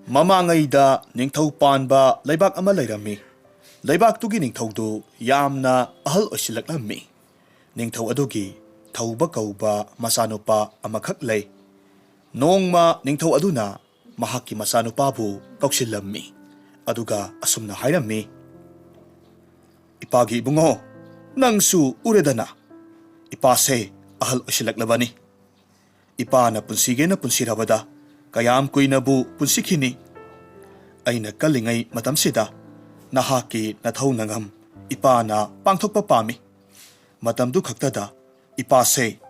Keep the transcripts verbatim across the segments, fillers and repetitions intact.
ꯃꯃꯥꯡꯉꯩꯗ ꯅꯤꯡꯊꯧ ꯄꯥꯟꯕ ꯂꯩꯕꯥꯛ ꯑꯃ ꯂꯩꯔꯝꯃꯤ꯫ ꯂꯩꯕꯥꯛꯇꯨꯒꯤ ꯅꯤꯡꯊꯧꯗꯨ ꯌꯥꯝꯅ ꯑꯍꯜ ꯑꯣꯏꯁꯤꯜꯂꯛꯂꯝꯃꯤ꯫ ꯅꯤꯡꯊꯧ ꯑꯗꯨꯒꯤ ꯊꯧꯕ ꯀꯧꯕ ꯃꯆꯥꯅꯨꯄꯥ ꯑꯃꯈꯛ ꯂꯩ꯫ ꯅꯣꯡꯃ ꯅꯤꯡꯊꯧ ꯑꯗꯨꯅ ꯃꯍꯥꯛꯀꯤ ꯃꯆꯥꯅꯨꯄꯥꯕꯨ ꯀꯧꯁꯤꯜꯂꯝꯃꯤ, ꯑꯗꯨꯒ ꯑꯁꯨꯝꯅ ꯍꯥꯏꯔꯝꯃꯤ, "ꯏꯄꯥꯒꯤ ꯏꯕꯨꯡꯉꯣ, ꯅꯪꯁꯨ ꯎꯔꯦꯗꯅ, ꯏꯄꯥꯁꯦ ꯑꯍꯜ ꯑꯣꯏꯁꯤꯜꯂꯛꯂꯕꯅꯤ꯫ ꯏꯄꯥꯅ ꯄꯨꯟꯁꯤꯒꯦꯅ ꯄꯨꯟꯁꯤꯔꯕꯗ ꯀꯌꯥꯝ ꯀꯨꯏꯅꯕꯨ ꯄꯨꯟꯁꯤꯈꯤꯅꯤ? ꯑꯩꯅ ꯀꯜꯂꯤꯉꯩ ꯃꯇꯝꯁꯤꯗ ꯅꯍꯥꯛꯀꯤ ꯅꯊꯧ ꯅꯉꯝ ꯏꯄꯥꯅ ꯄꯥꯡꯊꯣꯛꯄ ꯄꯥꯝꯃꯤ꯫ ꯃꯇꯝꯗꯨ ꯈꯛꯇꯗ ꯏꯄꯥꯁꯦ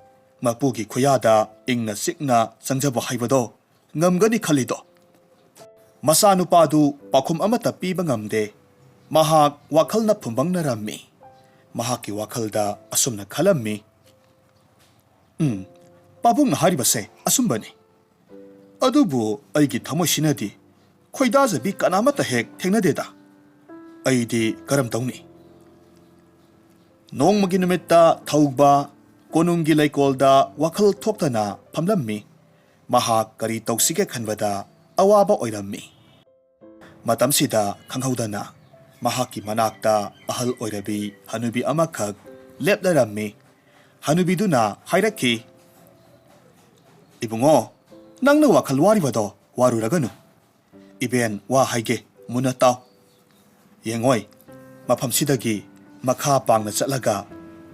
ꯃꯄꯨꯒꯤ ꯈꯨꯌꯥꯗ ꯏꯪꯅ ꯆꯤꯛꯅ ꯆꯪꯖꯕ ꯍꯥꯏꯕꯗꯣ ꯉꯝꯒꯅꯤ ꯈꯜꯂꯤꯗꯣ?" ꯃꯆꯥꯅꯨꯄꯥꯗꯨ ꯄꯥꯎꯈꯨꯝ ꯑꯃꯠꯇ ꯄꯤꯕ ꯉꯝꯗꯦ꯫ ꯃꯍꯥꯛ ꯋꯥꯈꯜꯅ ꯐꯨꯝꯕꯪꯅꯔꯝꯃꯤ꯫ ꯃꯍꯥꯛꯀꯤ ꯋꯥꯈꯜꯗ ꯑꯁꯨꯝꯅ ꯈꯜꯂꯝꯃꯤ, "ꯎꯝ, ꯄꯥꯕꯨꯡꯅ ꯍꯥꯏꯔꯤꯕꯁꯦ ꯑꯆꯨꯝꯕꯅꯤ꯫ ꯑꯗꯨꯕꯨ ꯑꯩꯒꯤ ꯊꯃꯣꯏꯁꯤꯅꯗꯤ ꯈꯣꯏꯗꯥꯖꯕꯤ ꯀꯅꯥꯃꯠꯇ ꯍꯦꯛ ꯊꯦꯡꯅꯗꯦꯗ꯫ ꯑꯩꯗꯤ ꯀꯔꯝ ꯇꯧꯅꯤ?" ꯅꯣꯡꯃꯒꯤ ꯅꯨꯃꯤꯠꯇ ꯊꯧꯕ ꯀꯣꯅꯨꯡꯒꯤ ꯂꯩꯀꯣꯜꯗ ꯋꯥꯈꯜ ꯊꯣꯛꯇꯅ ꯐꯝꯂꯝꯃꯤ꯫ ꯃꯍꯥꯛ ꯀꯔꯤ ꯇꯧꯁꯤꯒꯦ ꯈꯟꯕꯗ ꯑꯋꯥꯕ ꯑꯣꯏꯔꯝꯃꯤ꯫ ꯃꯇꯝꯁꯤꯗ ꯈꯪꯍꯧꯗꯅ ꯃꯍꯥꯛꯀꯤ ꯃꯅꯥꯛꯇ ꯑꯍꯜ ꯑꯣꯏꯔꯕꯤ ꯍꯅꯨꯕꯤ ꯑꯃꯈꯛ ꯂꯦꯞꯂꯔꯝꯃꯤ꯫ ꯍꯅꯨꯕꯤꯗꯨꯅ ꯍꯥꯏꯔꯛꯈꯤ, "ꯏꯕꯨꯡꯉꯣ, ꯅꯪꯅ ꯋꯥꯈꯜ ꯋꯥꯔꯤꯕꯗꯣ ꯋꯥꯔꯨꯔꯒꯅꯨ꯫ ꯏꯕꯦꯟ ꯋꯥ ꯍꯥꯏꯒꯦ, ꯃꯨꯟꯅ ꯇꯥꯎ꯫ ꯌꯦꯡꯉꯣꯏ, ꯃꯐꯝꯁꯤꯗꯒꯤ ꯃꯈꯥ ꯄꯥꯡꯅ ꯆꯠꯂꯒ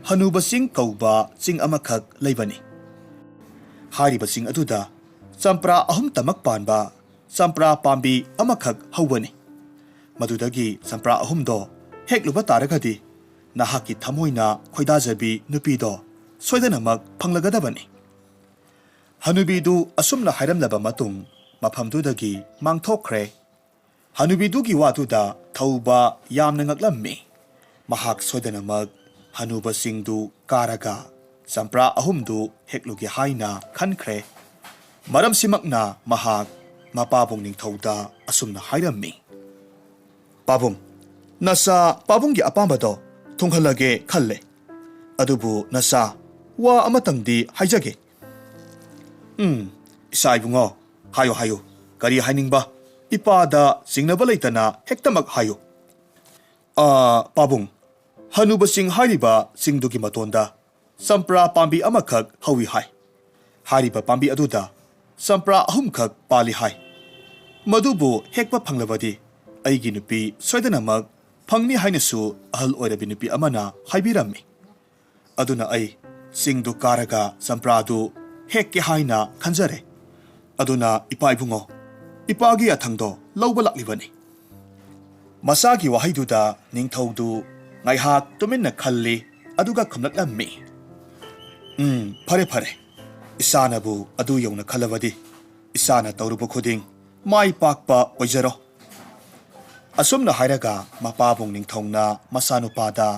ꯍꯅꯨꯕ ꯆꯤꯡ ꯀꯧꯕ ꯆꯤꯡ ꯑꯃꯈꯛ ꯂꯩꯕꯅꯤ꯫ ꯍꯥꯏꯔꯤꯕ ꯆꯤꯡ ꯑꯗꯨꯗ ꯆꯝꯄ꯭ꯔꯥ ꯑꯍꯨꯝꯇꯃꯛ ꯄꯥꯟꯕ ꯆꯝꯄ꯭ꯔꯥ ꯄꯥꯝꯕꯤ ꯑꯃꯈꯛ ꯍꯧꯕꯅꯤ꯫ ꯃꯗꯨꯗꯒꯤ ꯆꯝꯄ꯭ꯔꯥ ꯑꯍꯨꯝꯗꯣ ꯍꯦꯛꯂꯨꯕ ꯇꯥꯔꯒꯗꯤ ꯅꯍꯥꯛꯀꯤ ꯊꯃꯣꯏꯅ ꯈꯣꯏꯗꯥꯖꯕꯤ ꯅꯨꯄꯤꯗꯣ ꯁꯣꯏꯗꯅꯃꯛ ꯐꯪꯂꯒꯗꯕꯅꯤ꯫" ꯍꯅꯨꯕꯤꯗꯨ ꯑꯁꯨꯝꯅ ꯍꯥꯏꯔꯝꯂꯕ ꯃꯇꯨꯡ ꯃꯐꯝꯗꯨꯗꯒꯤ ꯃꯥꯡꯊꯣꯛꯈ꯭ꯔꯦ꯫ ꯍꯅꯨꯕꯤꯗꯨꯒꯤ ꯋꯥꯗꯨꯗ ꯊꯧꯕ ꯌꯥꯝꯅ ꯉꯛꯂꯝꯃꯤ꯫ ꯃꯍꯥꯛ ꯁꯣꯏꯗꯅꯃꯛ ꯍꯅꯨꯕꯁꯤꯡꯗꯨ ꯀꯥꯔꯒ ꯆꯝꯄ꯭ꯔꯥ ꯑꯍꯨꯝꯗꯨ ꯍꯦꯛꯂꯨꯒꯦ ꯍꯥꯏꯅ ꯈꯟꯈ꯭ꯔꯦ꯫ ꯃꯔꯝꯁꯤꯃꯛꯅ ꯃꯍꯥꯛ ꯃꯄꯥꯕꯨꯡ ꯅꯤꯡꯊꯧꯗ ꯑꯁꯨꯝꯅ ꯍꯥꯏꯔꯝꯃꯤ, "ꯄꯥꯕꯨꯡ, ꯅꯆꯥ ꯄꯥꯕꯨꯡꯒꯤ ꯑꯄꯥꯝꯕꯗꯣ ꯊꯨꯡꯍꯜꯂꯒꯦ ꯈꯜꯂꯦ꯫ ꯑꯗꯨꯕꯨ ꯅꯆꯥ, ꯋꯥ ꯑꯃꯇꯪꯗꯤ ꯍꯥꯏꯖꯒꯦ꯫" "ꯎꯝ, ꯏꯆꯥ ꯏꯕꯨꯡꯉꯣ, ꯍꯥꯏꯌꯨ ꯍꯥꯏꯌꯨ, ꯀꯔꯤ ꯍꯥꯏꯅꯤꯡꯕ?" ꯏꯄꯥꯗ ꯆꯤꯡꯅꯕ ꯂꯩꯇꯅ ꯍꯦꯛꯇꯃꯛ ꯍꯥꯏꯌꯨ꯫ "ꯑꯥ, ꯄꯥꯕꯨꯡ, ꯍꯅꯨꯕ ꯆꯤꯡ ꯍꯥꯏꯔꯤꯕ ꯆꯤꯡꯗꯨꯒꯤ ꯃꯇꯣꯟꯗ ꯆꯝꯄ꯭ꯔꯥ ꯄꯥꯝꯕꯤ ꯑꯃꯈꯛ ꯍꯧꯏ ꯍꯥꯏ꯫ ꯍꯥꯏꯔꯤꯕ ꯄꯥꯝꯕꯤ ꯑꯗꯨꯗ ꯆꯝꯄ꯭ꯔꯥ ꯑꯍꯨꯝꯈꯛ ꯄꯥꯜꯂꯤ ꯍꯥꯏ꯫ ꯃꯗꯨꯕꯨ ꯍꯦꯛꯄ ꯐꯪꯂꯕꯗꯤ ꯑꯩꯒꯤ ꯅꯨꯄꯤ ꯁꯣꯏꯗꯅꯃꯛ ꯐꯪꯅꯤ ꯍꯥꯏꯅꯁꯨ ꯑꯍꯜ ꯑꯣꯏꯔꯕꯤ ꯅꯨꯄꯤ ꯑꯃꯅ ꯍꯥꯏꯕꯤꯔꯝꯃꯤ꯫ ꯑꯗꯨꯅ ꯑꯩ ꯆꯤꯡꯗꯨ ꯀꯥꯔꯒ ꯆꯝꯄ꯭ꯔꯥꯗꯨ ꯍꯦꯛꯀꯦ ꯍꯥꯏꯅ ꯈꯟꯖꯔꯦ꯫ ꯑꯗꯨꯅ ꯏꯄꯥ ꯏꯕꯨꯡꯉꯣ, ꯏꯄꯥꯒꯤ ꯌꯥꯊꯪꯗꯣ ꯂꯧꯕ ꯂꯥꯛꯂꯤꯕꯅꯤ꯫" ꯃꯆꯥꯒꯤ ꯋꯥꯍꯩꯗꯨꯗ ꯅꯤꯡꯊꯧꯗꯨ ꯉꯥꯏꯍꯥꯛ ꯇꯨꯃꯤꯟꯅ ꯈꯜꯂꯤ, ꯑꯗꯨꯒ ꯈꯨꯝꯂꯛꯂꯝꯃꯤ, "ꯎꯝ, ꯐꯔꯦ ꯐꯔꯦ, ꯏꯆꯥꯅꯕꯨ ꯑꯗꯨ ꯌꯧꯅ ꯈꯜꯂꯕꯗꯤ ꯏꯆꯥꯅ ꯇꯧꯔꯨꯕ ꯈꯨꯗꯤꯡ ꯃꯥꯏ ꯄꯥꯛꯄ ꯑꯣꯏꯖꯔꯣ꯫" ꯑꯁꯨꯝꯅ ꯍꯥꯏꯔꯒ ꯃꯄꯥꯕꯨꯡ ꯅꯤꯡꯊꯧꯅ ꯃꯆꯥꯅꯨꯄꯥꯗ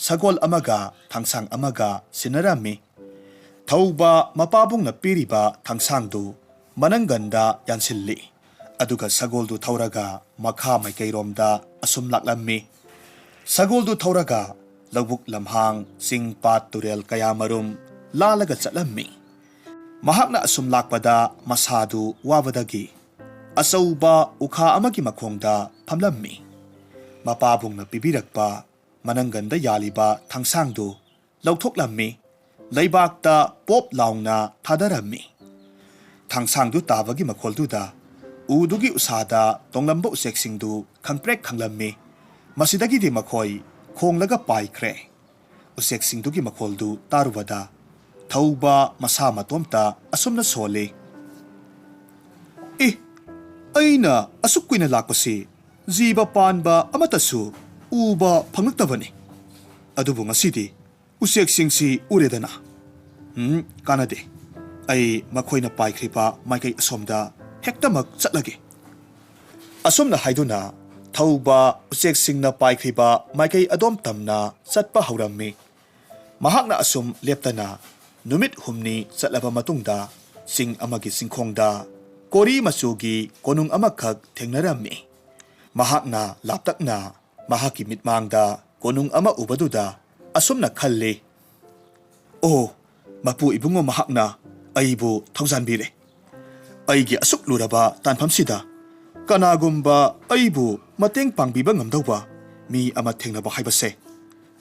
ꯁꯒꯣꯜ ꯑꯃꯒ ꯊꯥꯡꯁꯥꯡ ꯑꯃꯒ ꯁꯤꯟꯅꯔꯝꯃꯤ꯫ ꯊꯧꯕ ꯃꯄꯥꯕꯨꯡꯅ ꯄꯤꯔꯤꯕ ꯊꯥꯡꯁꯥꯡꯗꯨ ꯃꯅꯪꯒꯟꯗ ꯌꯥꯟꯁꯤꯜꯂꯤ꯫ ꯑꯗꯨꯒ ꯁꯒꯣꯜꯗꯨ ꯊꯧꯔꯒ ꯃꯈꯥ ꯃꯥꯏꯀꯩꯔꯣꯝꯗ ꯑꯁꯨꯝ ꯂꯥꯛꯂꯝꯃꯤ꯫ ꯁꯒꯣꯜꯗꯨ ꯊꯧꯔꯒ ꯂꯧꯕꯨꯛ ꯂꯝꯍꯥꯡ, ꯆꯤꯡ ꯄꯥꯠ ꯇꯨꯔꯦꯜ ꯀꯌꯥꯃꯔꯨꯝ ꯂꯥꯜꯂꯒ ꯆꯠꯂꯝꯃꯤ꯫ ꯃꯍꯥꯛꯅ ꯑꯁꯨꯝ ꯂꯥꯛꯄꯗ ꯃꯁꯥꯗꯨ ꯋꯥꯕꯗꯒꯤ ꯑꯆꯧꯕ ꯎꯈꯥ ꯑꯃꯒꯤ ꯃꯈꯣꯡꯗ ꯐꯝꯂꯝꯃꯤ꯫ ꯃꯄꯥꯕꯨꯡꯅ ꯄꯤꯕꯤꯔꯛꯄ ꯃꯅꯪꯒꯟꯗ ꯌꯥꯜꯂꯤꯕ ꯊꯥꯡꯁꯥꯡꯗꯨ ꯂꯧꯊꯣꯛꯂꯝꯃꯤ꯫ ꯂꯩꯕꯥꯛꯇ ꯄꯣꯞ ꯂꯥꯎꯅ ꯊꯥꯗꯔꯝꯃꯤ꯫ ꯊꯥꯡꯁꯥꯡꯗꯨ ꯇꯥꯕꯒꯤ ꯃꯈꯣꯜꯗꯨꯗ ꯎꯗꯨꯒꯤ ꯎꯁꯥꯗ ꯇꯣꯡꯂꯝꯕ ꯎꯆꯦꯛꯁꯤꯡꯗꯨ ꯈꯪꯄ꯭ꯔꯦꯛ ꯈꯪꯂꯝꯃꯤ꯫ ꯃꯁꯤꯗꯒꯤꯗꯤ ꯃꯈꯣꯏ ꯈꯣꯡꯂꯒ ꯄꯥꯏꯈ꯭ꯔꯦ꯫ ꯎꯆꯦꯛꯁꯤꯡꯗꯨꯒꯤ ꯃꯈꯣꯜꯗꯨ ꯇꯥꯔꯨꯕꯗ ꯊꯧꯕ ꯃꯁꯥ ꯃꯇꯣꯝꯇ ꯑꯁꯨꯝꯅ ꯁꯣꯜꯂꯤ, "ꯑꯦ, ꯑꯩꯅ ꯑꯁꯨꯛ ꯀꯨꯏꯅ ꯂꯥꯛꯄꯁꯤ ꯖꯤꯕ ꯄꯥꯟꯕ ꯑꯃꯠꯇꯁꯨ ꯎꯕ ꯐꯪꯂꯛꯇꯕꯅꯤ꯫ ꯑꯗꯨꯕꯨ ꯉꯁꯤꯗꯤ ꯎꯆꯦꯛꯁꯤꯡꯁꯤ ꯎꯔꯦꯗꯅ꯫ ꯎꯝ, ꯀꯥꯟꯅꯗꯦ꯫ ꯑꯩ ꯃꯈꯣꯏꯅ ꯄꯥꯏꯈ꯭ꯔꯤꯕ ꯃꯥꯏꯀꯩ ꯑꯁꯣꯝꯗ ꯍꯦꯛꯇꯃꯛ ꯆꯠꯂꯒꯦ꯫" ꯑꯁꯨꯝꯅ ꯍꯥꯏꯗꯨꯅ ꯊꯧꯕ ꯎꯆꯦꯛꯁꯤꯡꯅ ꯄꯥꯏꯈ꯭ꯔꯤꯕ ꯃꯥꯏꯀꯩ ꯑꯗꯣꯝ ꯇꯝꯅ ꯆꯠꯄ ꯍꯧꯔꯝꯃꯤ꯫ ꯃꯍꯥꯛꯅ ꯑꯁꯨꯝ ꯂꯦꯞꯇꯅ ꯅꯨꯃꯤꯠ ꯍꯨꯝꯅꯤ ꯆꯠꯂꯕ ꯃꯇꯨꯡꯗ ꯆꯤꯡ ꯑꯃꯒꯤ ꯆꯤꯡꯈꯣꯡꯗ ꯀꯣꯔꯤ ꯃꯆꯨꯒꯤ ꯀꯣꯅꯨꯡ ꯑꯃꯈꯛ ꯊꯦꯡꯅꯔꯝꯃꯤ꯫ ꯃꯍꯥꯛꯅ ꯂꯥꯞꯇꯛꯅ ꯃꯍꯥꯛꯀꯤ ꯃꯤꯠꯃꯥꯡꯗ ꯀꯣꯅꯨꯡ ꯑꯃ ꯎꯕꯗꯨꯗ ꯑꯁꯨꯝꯅ ꯈꯜꯂꯤ, "ꯑꯣ, ꯃꯄꯨ ꯏꯕꯨꯡꯉꯣ ꯃꯍꯥꯛꯅ ꯑꯩꯕꯨ ꯊꯧꯖꯥꯟꯕꯤꯔꯦ꯫ ꯑꯩꯒꯤ ꯑꯁꯨꯛ ꯂꯨꯔꯕ ꯇꯥꯟꯐꯝꯁꯤꯗ ꯀꯅꯥꯒꯨꯝꯕ ꯑꯩꯕꯨ ꯃꯇꯦꯡ ꯄꯥꯡꯕꯤꯕ ꯉꯝꯗꯧꯕ ꯃꯤ ꯑꯃ ꯊꯦꯡꯅꯕ ꯍꯥꯏꯕꯁꯦ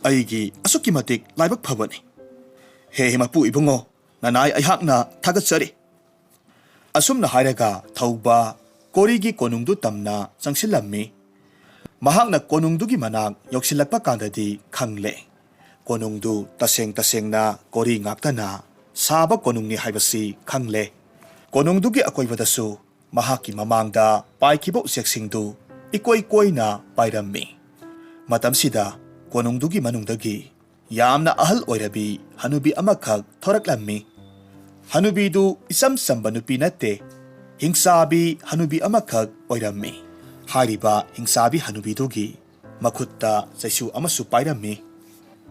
ꯑꯩꯒꯤ ꯑꯁꯨꯛꯀꯤ ꯃꯇꯤꯛ ꯂꯥꯏꯕꯛ ꯐꯕꯅꯤ꯫ ꯍꯦ ꯃꯄꯨ ꯏꯕꯨꯡꯉꯣ, ꯅꯅꯥꯏ ꯑꯩꯍꯥꯛꯅ ꯊꯥꯒꯠꯆꯔꯤ꯫ ꯑꯁꯨꯝꯅ ꯍꯥꯏꯔꯒ ꯊꯧꯕ ꯀꯣꯔꯤꯒꯤ ꯀꯣꯅꯨꯡꯗꯨ ꯇꯝꯅ ꯆꯪꯁꯤꯜꯂꯝꯃꯤ꯫ ꯃꯍꯥꯛꯅ ꯀꯣꯅꯨꯡꯗꯨꯒꯤ ꯃꯅꯥꯛ ꯌꯧꯁꯤꯜꯂꯛꯄ ꯀꯥꯟꯗꯗꯤ ꯈꯪꯂꯦ, ꯀꯣꯅꯨꯡꯗꯨ ꯇꯁꯦꯡ ꯇꯁꯦꯡꯅ ꯀꯣꯔꯤ ꯉꯥꯛꯇꯅ ꯁꯥꯕ ꯀꯣꯅꯨꯡꯅꯤ ꯍꯥꯏꯕꯁꯤ ꯈꯪꯂꯦ꯫ ꯀꯣꯅꯨꯡꯗꯨꯒꯤ ꯑꯀꯣꯏꯕꯗꯁꯨ ꯃꯍꯥꯛꯀꯤ ꯃꯃꯥꯡꯗ ꯄꯥꯏꯈꯤꯕ ꯎꯆꯦꯛꯁꯤꯡꯗꯨ ꯏꯀꯣꯏ ꯀꯣꯏꯅ ꯄꯥꯏꯔꯝꯃꯤ꯫ ꯃꯇꯝꯁꯤꯗ ꯀꯣꯅꯨꯡꯗꯨꯒꯤ ꯃꯅꯨꯡꯗꯒꯤ ꯌꯥꯝꯅ ꯑꯍꯜ ꯑꯣꯏꯔꯕꯤ ꯍꯅꯨꯕꯤ ꯑꯃꯈꯛ ꯊꯣꯔꯛꯂꯝꯃꯤ꯫ ꯍꯅꯨꯕꯤꯗꯨ ꯏꯆꯝ ꯆꯝꯕ ꯅꯨꯄꯤ ꯅꯠꯇꯦ, ꯍꯤꯡꯆꯥꯕꯤ ꯍꯅꯨꯕꯤ ꯑꯃꯈꯛ ꯑꯣꯏꯔꯝꯃꯤ꯫ ꯍꯥꯏꯔꯤꯕ ꯍꯤꯡꯆꯥꯕꯤ ꯍꯅꯨꯕꯤꯗꯨꯒꯤ ꯃꯈꯨꯠꯇ ꯆꯩꯁꯨ ꯑꯃꯁꯨ ꯄꯥꯏꯔꯝꯃꯤ꯫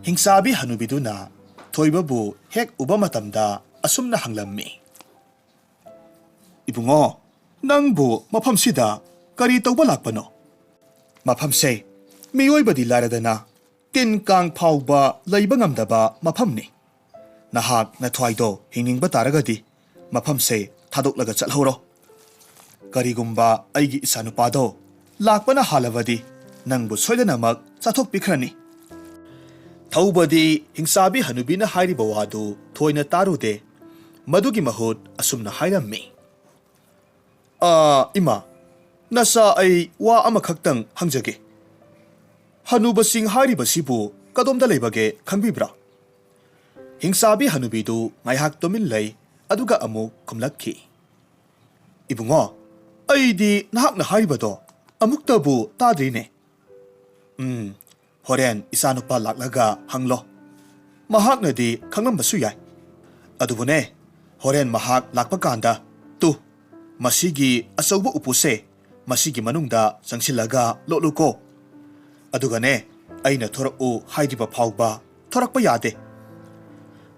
ꯍꯤꯡꯆꯥꯕꯤ ꯍꯅꯨꯕꯤꯗꯨꯅ ꯊꯣꯏꯕꯕꯨ ꯍꯦꯛ ꯎꯕ ꯃꯇꯝꯗ ꯑꯁꯨꯝꯅ ꯍꯪꯂꯝꯃꯤ, "ꯏꯕꯨꯡꯉꯣ, ꯅꯪꯕꯨ ꯃꯐꯝꯁꯤꯗ ꯀꯔꯤ ꯇꯧꯕ ꯂꯥꯛꯄꯅꯣ?" "ꯃꯐꯝꯁꯦ ꯃꯤꯑꯣꯏꯕꯗꯤ ꯂꯥꯏꯔꯗꯅ ꯇꯤꯟ ꯀꯥꯡ ꯐꯥꯎꯕ ꯂꯩꯕ ꯉꯝꯗꯕ ꯃꯐꯝꯅꯤ꯫ ꯅꯍꯥꯛ ꯅꯊ꯭ꯋꯥꯏꯗꯣ ꯍꯤꯡꯅꯤꯡꯕ ꯇꯥꯔꯒꯗꯤ ꯃꯐꯝꯁꯦ ꯊꯥꯗꯣꯛꯂꯒ ꯆꯠꯍꯧꯔꯣ꯫ ꯀꯔꯤꯒꯨꯝꯕ ꯑꯩꯒꯤ ꯏꯆꯥꯅꯨꯄꯥꯗꯣ ꯂꯥꯛꯄꯅ ꯍꯥꯜꯂꯕꯗꯤ ꯅꯪꯕꯨ ꯁꯣꯏꯗꯅꯃꯛ ꯆꯥꯊꯣꯛꯄꯤꯈ꯭ꯔꯅꯤ꯫" ꯊꯧꯕꯗꯤ ꯍꯤꯡꯆꯥꯕꯤ ꯍꯅꯨꯕꯤꯅ ꯍꯥꯏꯔꯤꯕ ꯋꯥꯗꯨ ꯊꯣꯏꯅ ꯇꯥꯔꯨꯗꯦ꯫ ꯃꯗꯨꯒꯤ ꯃꯍꯨꯠ ꯑꯁꯨꯝꯅ ꯍꯥꯏꯔꯝꯃꯤ, "ꯑꯥ, ꯏꯃꯥ, ꯅꯆꯥ, ꯑꯩ ꯋꯥ ꯑꯃꯈꯛꯇꯪ ꯍꯪꯖꯒꯦ꯫ ꯍꯅꯨꯕꯁꯤꯡ ꯍꯥꯏꯔꯤꯕꯁꯤꯕꯨ ꯀꯗꯣꯝꯗ ꯂꯩꯕꯒꯦ ꯈꯪꯕꯤꯕ꯭ꯔꯥ?" ꯍꯤꯡꯆꯥꯕꯤ ꯍꯅꯨꯕꯤꯗꯨ ꯉꯥꯏꯍꯥꯛ ꯇꯨꯃꯤꯟ ꯂꯩ, ꯑꯗꯨꯒ ꯑꯃꯨꯛ ꯈꯨꯝꯂꯛꯈꯤ, "ꯏꯕꯨꯡꯉꯣ, ꯑꯩꯗꯤ ꯅꯍꯥꯛꯅ ꯍꯥꯏꯔꯤꯕꯗꯣ ꯑꯃꯨꯛꯇꯕꯨ ꯇꯥꯗ꯭ꯔꯤꯅꯦ꯫" "ꯎꯝ, ꯍꯣꯔꯦꯟ ꯏꯆꯥꯅꯨꯄꯥ ꯂꯥꯛꯂꯒ ꯍꯪꯂꯣ꯫ ꯃꯍꯥꯛꯅꯗꯤ ꯈꯪꯂꯝꯕꯁꯨ ꯌꯥꯏ꯫ ꯑꯗꯨꯕꯨꯅꯦ, ꯍꯣꯔꯦꯟ ꯃꯍꯥꯛ ꯂꯥꯛꯄ ꯀꯥꯟꯗ, ꯇꯨ, ꯃꯁꯤꯒꯤ ꯑꯆꯧꯕ ꯎꯄꯨꯁꯦ ꯃꯁꯤꯒꯤ ꯃꯅꯨꯡꯗ ꯆꯪꯁꯤꯜꯂꯒ ꯂꯣꯠꯂꯨꯀꯣ꯫ ꯑꯗꯨꯒꯅꯦ, ꯑꯩꯅ ꯊꯣꯔꯛꯎ ꯍꯥꯏꯗ꯭ꯔꯤꯕ ꯐꯥꯎꯕ ꯊꯣꯔꯛꯄ ꯌꯥꯗꯦ꯫"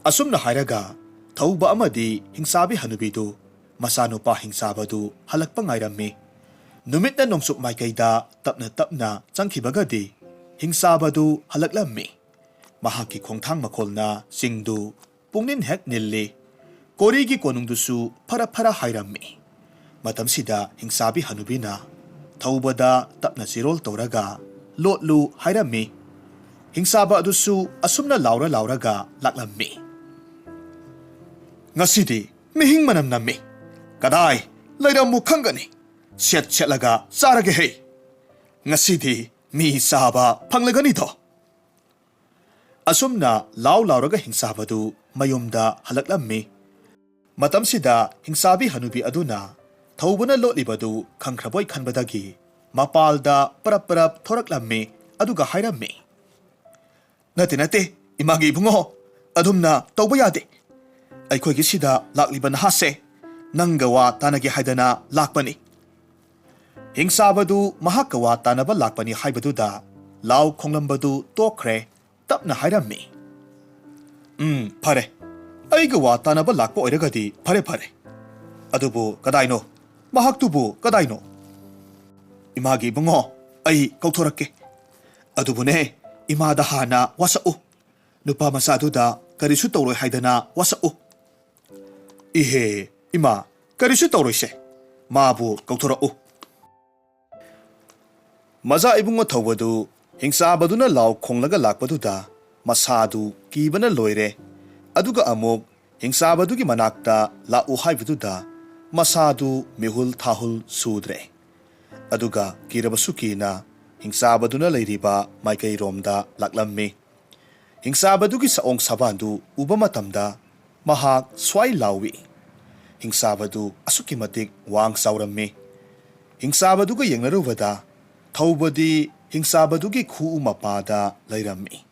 ꯑꯁꯨꯝꯅ ꯍꯥꯏꯔꯒ ꯊꯧꯕ ꯑꯃꯗꯤ ꯍꯤꯡꯆꯥꯕꯤ ꯍꯅꯨꯕꯤꯗꯨ ꯃꯆꯥꯅꯨꯄꯥ ꯍꯤꯡꯆꯥꯕꯗꯨ ꯍꯜꯂꯛꯄ ꯉꯥꯏꯔꯝꯃꯤ꯫ ꯅꯨꯃꯤꯠꯅ ꯅꯣꯡꯆꯨꯞ ꯃꯥꯏꯀꯩꯗ ꯇꯞꯅ ꯇꯞꯅ ꯆꯪꯈꯤꯕꯒꯗꯤ ꯍꯤꯡꯆꯥꯕꯗꯨ ꯍꯜꯂꯛꯂꯝꯃꯤ꯫ ꯃꯍꯥꯛꯀꯤ ꯈꯣꯡꯊꯥꯡ ꯃꯈꯣꯜꯅ ꯆꯤꯡꯗꯨ ꯄꯨꯡꯅꯤꯟ ꯍꯦꯛ ꯅꯤꯜꯂꯤ꯫ ꯀꯣꯔꯤꯒꯤ ꯀꯣꯅꯨꯡꯗꯨꯁꯨ ꯐꯔ ꯐꯔ ꯍꯥꯏꯔꯝꯃꯤ꯫ ꯃꯇꯝꯁꯤꯗ ꯍꯤꯡꯆꯥꯕꯤ ꯍꯅꯨꯕꯤꯅ ꯊꯧꯕꯗ ꯇꯞꯅ ꯆꯤꯔꯣꯜ ꯇꯧꯔꯒ, "ꯂꯣꯠꯂꯨ" ꯍꯥꯏꯔꯝꯃꯤ꯫ ꯍꯤꯡꯆꯥꯕ ꯑꯗꯨꯁꯨ ꯑꯁꯨꯝꯅ ꯂꯥꯎꯔ ꯂꯥꯎꯔꯒ ꯂꯥꯛꯂꯝꯃꯤ꯫ "ꯉꯁꯤꯗꯤ ꯃꯤꯍꯤꯡ ꯃꯅꯝ ꯅꯝꯃꯤ꯫ ꯀꯗꯥꯏ ꯂꯩꯔꯝꯃꯨ ꯈꯪꯒꯅꯤ꯫ ꯁꯦꯠ ꯁꯦꯠꯂꯒ ꯆꯥꯔꯒꯦ ꯍꯩ꯫ ꯉꯁꯤꯗꯤ ꯃꯤ ꯆꯥꯕ ꯐꯪꯂꯒꯅꯤꯗꯣ"꯫ ꯑꯁꯨꯝꯅ ꯂꯥꯎ ꯂꯥꯎꯔꯒ ꯍꯤꯡꯆꯥꯕꯗꯨ ꯃꯌꯨꯝꯗ ꯍꯜꯂꯛꯂꯝꯃꯤ꯫ ꯃꯇꯝꯁꯤꯗ ꯍꯤꯡꯆꯥꯕꯤ ꯍꯅꯨꯕꯤ ꯑꯗꯨꯅ ꯊꯧꯕꯅ ꯂꯣꯠꯂꯤꯕꯗꯨ ꯈꯪꯈ꯭ꯔꯕꯣꯏ ꯈꯟꯕꯗꯒꯤ ꯃꯄꯥꯜꯗ ꯄꯔꯞ ꯄꯔꯞ ꯊꯣꯔꯛꯂꯝꯃꯤ꯫ ꯑꯗꯨꯒ ꯍꯥꯏꯔꯝꯃꯤ, "ꯅꯠꯇꯦ, ꯅꯠꯇꯦ, ꯏꯃꯥꯒꯤ ꯏꯕꯨꯡꯉꯣ, ꯑꯗꯨꯝꯅ ꯇꯧꯕ ꯌꯥꯗꯦ꯫ ꯑꯩꯈꯣꯏꯒꯤ ꯁꯤꯗ ꯂꯥꯛꯂꯤꯕ ꯅꯍꯥꯁꯦ ꯅꯪꯒ ꯋꯥ ꯇꯥꯅꯒꯦ ꯍꯥꯏꯗꯅ ꯂꯥꯛꯄꯅꯤ"꯫ ꯍꯤꯡꯆꯥꯕꯗꯨ ꯃꯍꯥꯛꯀ ꯋꯥ ꯇꯥꯅꯕ ꯂꯥꯛꯄꯅꯤ ꯍꯥꯏꯕꯗꯨꯗ ꯂꯥꯎ ꯈꯣꯡꯂꯝꯕꯗꯨ ꯇꯣꯛꯈ꯭ꯔꯦ꯫ ꯇꯞꯅ ꯍꯥꯏꯔꯝꯃꯤ, "ꯎꯝ, ꯐꯔꯦ꯫ ꯑꯩꯒ ꯋꯥ ꯇꯥꯅꯕ ꯂꯥꯛꯄ ꯑꯣꯏꯔꯒꯗꯤ ꯐꯔꯦ, ꯐꯔꯦ꯫ ꯑꯗꯨꯕꯨ ꯀꯗꯥꯏꯅꯣ? ꯃꯍꯥꯛꯇꯨꯕꯨ ꯀꯗꯥꯏꯅꯣ? ꯏꯃꯥꯒꯤ ꯏꯕꯨꯡꯉꯣ, ꯑꯩ ꯀꯧꯊꯣꯔꯛꯀꯦ꯫ ꯑꯗꯨꯕꯨꯅꯦ, ꯏꯃꯥꯗ ꯍꯥꯟꯅ ꯋꯥꯁꯛꯎ꯫ ꯅꯨꯄꯥ ꯃꯆꯥꯗꯨꯗ ꯀꯔꯤꯁꯨ ꯇꯧꯔꯣꯏ ꯍꯥꯏꯗꯅ ꯋꯥꯁꯛꯎ"꯫ "ꯏꯍꯦ, ꯏꯃꯥ, ꯀꯔꯤꯁꯨ ꯇꯧꯔꯣꯏꯁꯦ꯫ ꯃꯥꯕꯨ ꯀꯧꯊꯣꯔꯛꯎ"꯫ ꯃꯆꯥ ꯏꯕꯨꯡꯉꯣ ꯊꯧꯕꯗꯨ ꯍꯤꯡꯆꯥꯕꯗꯨꯅ ꯂꯥꯎ ꯈꯣꯡꯂꯒ ꯂꯥꯛꯄꯗꯨꯗ ꯃꯁꯥꯗꯨ ꯀꯤꯕꯅ ꯂꯣꯏꯔꯦ꯫ ꯑꯗꯨꯒ ꯑꯃꯨꯛ ꯍꯤꯡꯆꯥꯕꯗꯨꯒꯤ ꯃꯅꯥꯛꯇ ꯂꯥꯛꯎ ꯍꯥꯏꯕꯗꯨꯗ ꯃꯁꯥꯗꯨ ꯃꯤꯍꯨꯜ ꯊꯥꯍꯨꯜ ꯁꯨꯗ꯭ꯔꯦ꯫ ꯑꯗꯨꯒ ꯀꯤꯔꯕꯁꯨ ꯀꯤꯅ ꯍꯤꯡꯆꯥꯕꯗꯨꯅ ꯂꯩꯔꯤꯕ ꯃꯥꯏꯀꯩꯔꯣꯝꯗ ꯂꯥꯛꯂꯝꯃꯤ꯫ ꯍꯤꯡꯆꯥꯕꯗꯨꯒꯤ ꯁꯑꯣꯡ ꯁꯥꯕꯥꯟꯗꯨ ꯎꯕ ꯃꯇꯝꯗ ꯃꯍꯥꯛ ꯁ꯭ꯋꯥꯏ ꯂꯥꯎꯏ꯫ ꯍꯤꯡꯆꯥꯕꯗꯨ ꯑꯁꯨꯛꯀꯤ ꯃꯇꯤꯛ ꯋꯥꯡ ꯆꯥꯎꯔꯝꯃꯤ꯫ ꯍꯤꯡꯆꯥꯕꯗꯨꯒ ꯌꯦꯡꯅꯔꯨꯕꯗ ꯊꯧꯕꯗꯤ ꯍꯤꯡꯆꯥꯕꯗꯨꯒꯤ ꯈꯨꯎ ꯃꯄꯥꯗ ꯂꯩꯔꯝꯃꯤ꯫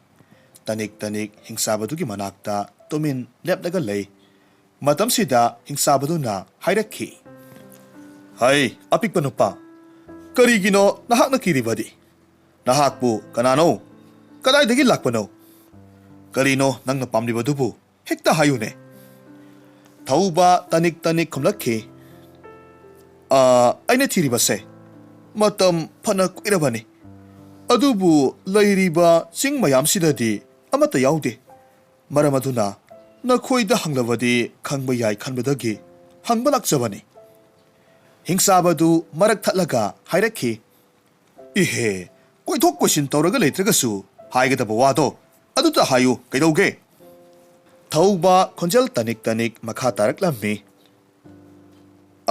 ꯇꯅꯤꯛ ꯇꯅꯤꯛ ꯍꯤꯡꯆꯥꯕꯗꯨꯒꯤ ꯃꯅꯥꯛꯇ ꯇꯨꯃꯤꯟ ꯂꯦꯞꯂꯒ ꯂꯩ꯫ ꯃꯇꯝꯁꯤꯗ ꯍꯤꯡꯆꯥꯕꯗꯨꯅ ꯍꯥꯏꯔꯛꯈꯤ, "ꯍꯩ, ꯑꯄꯤꯛꯄ ꯅꯨꯄꯥ, ꯀꯔꯤꯒꯤꯅꯣ ꯅꯍꯥꯛꯅ ꯀꯤꯔꯤꯕꯗꯤ? ꯅꯍꯥꯛꯄꯨ ꯀꯅꯥꯅꯣ? ꯀꯗꯥꯏꯗꯒꯤ ꯂꯥꯛꯄꯅꯣ? ꯀꯔꯤꯅꯣ ꯅꯪꯅ ꯄꯥꯝꯂꯤꯕꯗꯨꯕꯨ? ꯍꯦꯛꯇ ꯍꯥꯏꯌꯨꯅꯦ"꯫ ꯊꯧꯕ ꯇꯅꯤꯛ ꯇꯅꯤꯛ ꯈꯨꯝꯂꯛꯈꯤ, "ꯑ, ꯑꯩꯅ ꯊꯤꯔꯤꯕꯁꯦ ꯃꯇꯝ ꯐꯅ ꯀꯨꯏꯔꯕꯅꯤ, ꯑꯗꯨꯕꯨ ꯂꯩꯔꯤꯕ ꯆꯤꯡ ꯃꯌꯥꯝꯁꯤꯗꯗꯤ ꯑꯃꯠꯇ ꯌꯥꯎꯗꯦ꯫ ꯃꯔꯝ ꯑꯗꯨꯅ ꯅꯈꯣꯏꯗ ꯍꯪꯂꯕꯗꯤ ꯈꯪꯕ ꯌꯥꯏ ꯈꯟꯕꯗꯒꯤ ꯍꯪꯕ ꯂꯥꯛꯆꯕꯅꯤ"꯫ ꯍꯤꯡꯆꯥꯕꯗꯨ ꯃꯔꯛ ꯊꯠꯂꯒ ꯍꯥꯏꯔꯛꯈꯤ, "ꯏꯍꯦ, ꯀꯣꯏꯊꯣꯛ ꯀꯣꯏꯁꯤꯟ ꯇꯧꯔꯒ ꯂꯩꯇ꯭ꯔꯒꯁꯨ ꯍꯥꯏꯒꯗꯕ ꯋꯥꯗꯣ ꯑꯗꯨꯇ ꯍꯥꯏꯌꯨ, ꯀꯩꯗꯧꯒꯦ?" ꯊꯧꯕ ꯈꯣꯟꯖꯦꯜ ꯇꯅꯤꯛ ꯇꯅꯤꯛ ꯃꯈꯥ ꯇꯥꯔꯛꯂꯝꯃꯤ,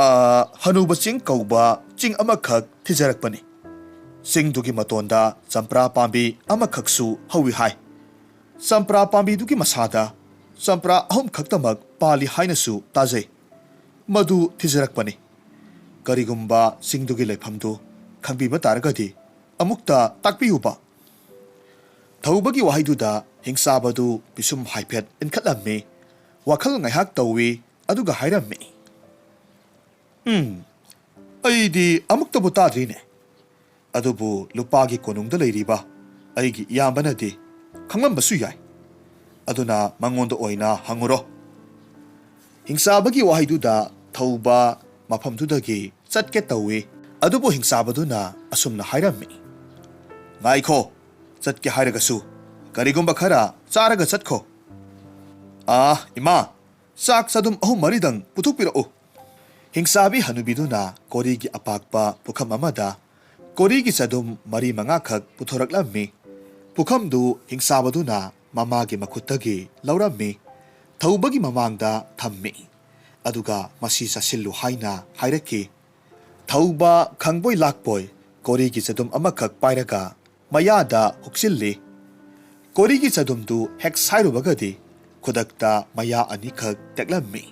"ꯑ, ꯍꯅꯨꯕ ꯆꯤꯡ ꯀꯧꯕ ꯆꯤꯡ ꯑꯃꯈꯛ ꯊꯤꯖꯔꯛꯄꯅꯤ꯫ ꯆꯤꯡꯗꯨꯒꯤ ꯃꯇꯣꯟꯗ ꯆꯝꯄ꯭ꯔꯥ ꯄꯥꯝꯕꯤ ꯑꯃꯈꯛꯁꯨ ꯍꯧꯏ ꯍꯥꯏ꯫ ꯆꯝꯄ꯭ꯔꯥ ꯄꯥꯝꯕꯤꯗꯨꯒꯤ ꯃꯁꯥꯗ ꯆꯝꯄ꯭ꯔꯥ ꯑꯍꯨꯝ ꯈꯛꯇꯃꯛ ꯄꯥꯜꯂꯤ ꯍꯥꯏꯅꯁꯨ ꯇꯥꯖꯩ꯫ ꯃꯗꯨ ꯊꯤꯖꯔꯛꯄꯅꯤ꯫ ꯀꯔꯤꯒꯨꯝꯕ ꯆꯤꯡꯗꯨꯒꯤ ꯂꯩꯐꯝꯗꯨ ꯈꯪꯕꯤꯕ ꯇꯥꯔꯒꯗꯤ ꯑꯃꯨꯛꯇ ꯇꯥꯛꯄꯤꯌꯨꯕ꯫" ꯊꯧꯕꯒꯤ ꯋꯥꯍꯩꯗꯨꯗ ꯍꯤꯡꯆꯥꯕꯗꯨ ꯄꯤꯁꯨꯝ ꯍꯥꯏꯐꯦꯠ ꯏꯟꯈꯠꯂꯝꯃꯤ꯫ ꯋꯥꯈꯜ ꯉꯥꯏꯍꯥꯛ ꯇꯧꯏ, ꯑꯗꯨꯒ ꯍꯥꯏꯔꯝꯃꯤ, "ꯎꯝ, ꯑꯩꯗꯤ ꯑꯃꯨꯛꯇꯕꯨ ꯇꯥꯗ꯭ꯔꯤꯅꯦ꯫ ꯑꯗꯨꯕꯨ ꯂꯨꯄꯥꯒꯤ ꯀꯣꯅꯨꯡꯗ ꯂꯩꯔꯤꯕ ꯑꯩꯒꯤ ꯏꯌꯥꯝꯕꯅꯗꯤ ꯈꯪꯂꯝꯕꯁꯨ ꯌꯥꯏ꯫ ꯑꯗꯨꯅ ꯃꯉꯣꯟꯗ ꯑꯣꯏꯅ ꯍꯪꯉꯨꯔꯣ꯫" ꯍꯤꯡꯆꯥꯕꯒꯤ ꯋꯥꯍꯩꯗꯨꯗ ꯊꯧꯕ ꯃꯐꯝꯗꯨꯗꯒꯤ ꯆꯠꯀꯦ ꯇꯧꯏ꯫ ꯑꯗꯨꯕꯨ ꯍꯤꯡꯆꯥꯕꯗꯨꯅ ꯑꯁꯨꯝꯅ ꯍꯥꯏꯔꯝꯃꯤ, "ꯉꯥꯏꯈꯣ, ꯆꯠꯀꯦ ꯍꯥꯏꯔꯒꯁꯨ ꯀꯔꯤꯒꯨꯝꯕ ꯈꯔ ꯆꯥꯔꯒ ꯆꯠꯈꯣ꯫ ꯑꯥ, ꯏꯃꯥ, ꯆꯥꯛ ꯆꯗꯨꯝ ꯑꯍꯨꯝ ꯃꯔꯤꯗꯪ ꯄꯨꯊꯣꯛꯄꯤꯔꯛꯎ꯫" ꯍꯤꯡꯆꯥꯕꯤ ꯍꯅꯨꯕꯤꯗꯨꯅ ꯀꯣꯔꯤꯒꯤ ꯑꯄꯥꯛꯄ ꯄꯨꯈꯝ ꯑꯃꯗ ꯀꯣꯔꯤꯒꯤ ꯆꯗꯨꯝ ꯃꯔꯤ ꯃꯉꯥꯈꯛ ꯄꯨꯊꯣꯔꯛꯂꯝꯃꯤ꯫ ꯄꯨꯈꯝꯗꯨ ꯍꯤꯡꯆꯥꯕꯗꯨꯅ ꯃꯃꯥꯒꯤ ꯃꯈꯨꯠꯇꯒꯤ ꯂꯧꯔꯝꯃꯤ꯫ ꯊꯧꯕꯒꯤ ꯃꯃꯥꯡꯗ ꯊꯝꯃꯤ꯫ ꯑꯗꯨꯒ "ꯃꯁꯤ ꯆꯥꯁꯤꯜꯂꯨ" ꯍꯥꯏꯅ ꯍꯥꯏꯔꯛꯈꯤ꯫ ꯊꯧꯕ ꯈꯪꯕꯣꯏ ꯂꯥꯛꯄꯣꯏ ꯀꯣꯔꯤꯒꯤ ꯆꯗꯨꯝ ꯑꯃꯈꯛ ꯄꯥꯏꯔꯒ ꯃꯌꯥꯗ ꯍꯨꯛꯆꯤꯜꯂꯤ꯫ ꯀꯣꯔꯤꯒꯤ ꯆꯗꯨꯝꯗꯨ ꯍꯦꯛ ꯁꯥꯏꯔꯨꯕꯒꯗꯤ ꯈꯨꯗꯛꯇ ꯃꯌꯥ ꯑꯅꯤꯈꯛ ꯇꯦꯛꯂꯝꯃꯤ꯫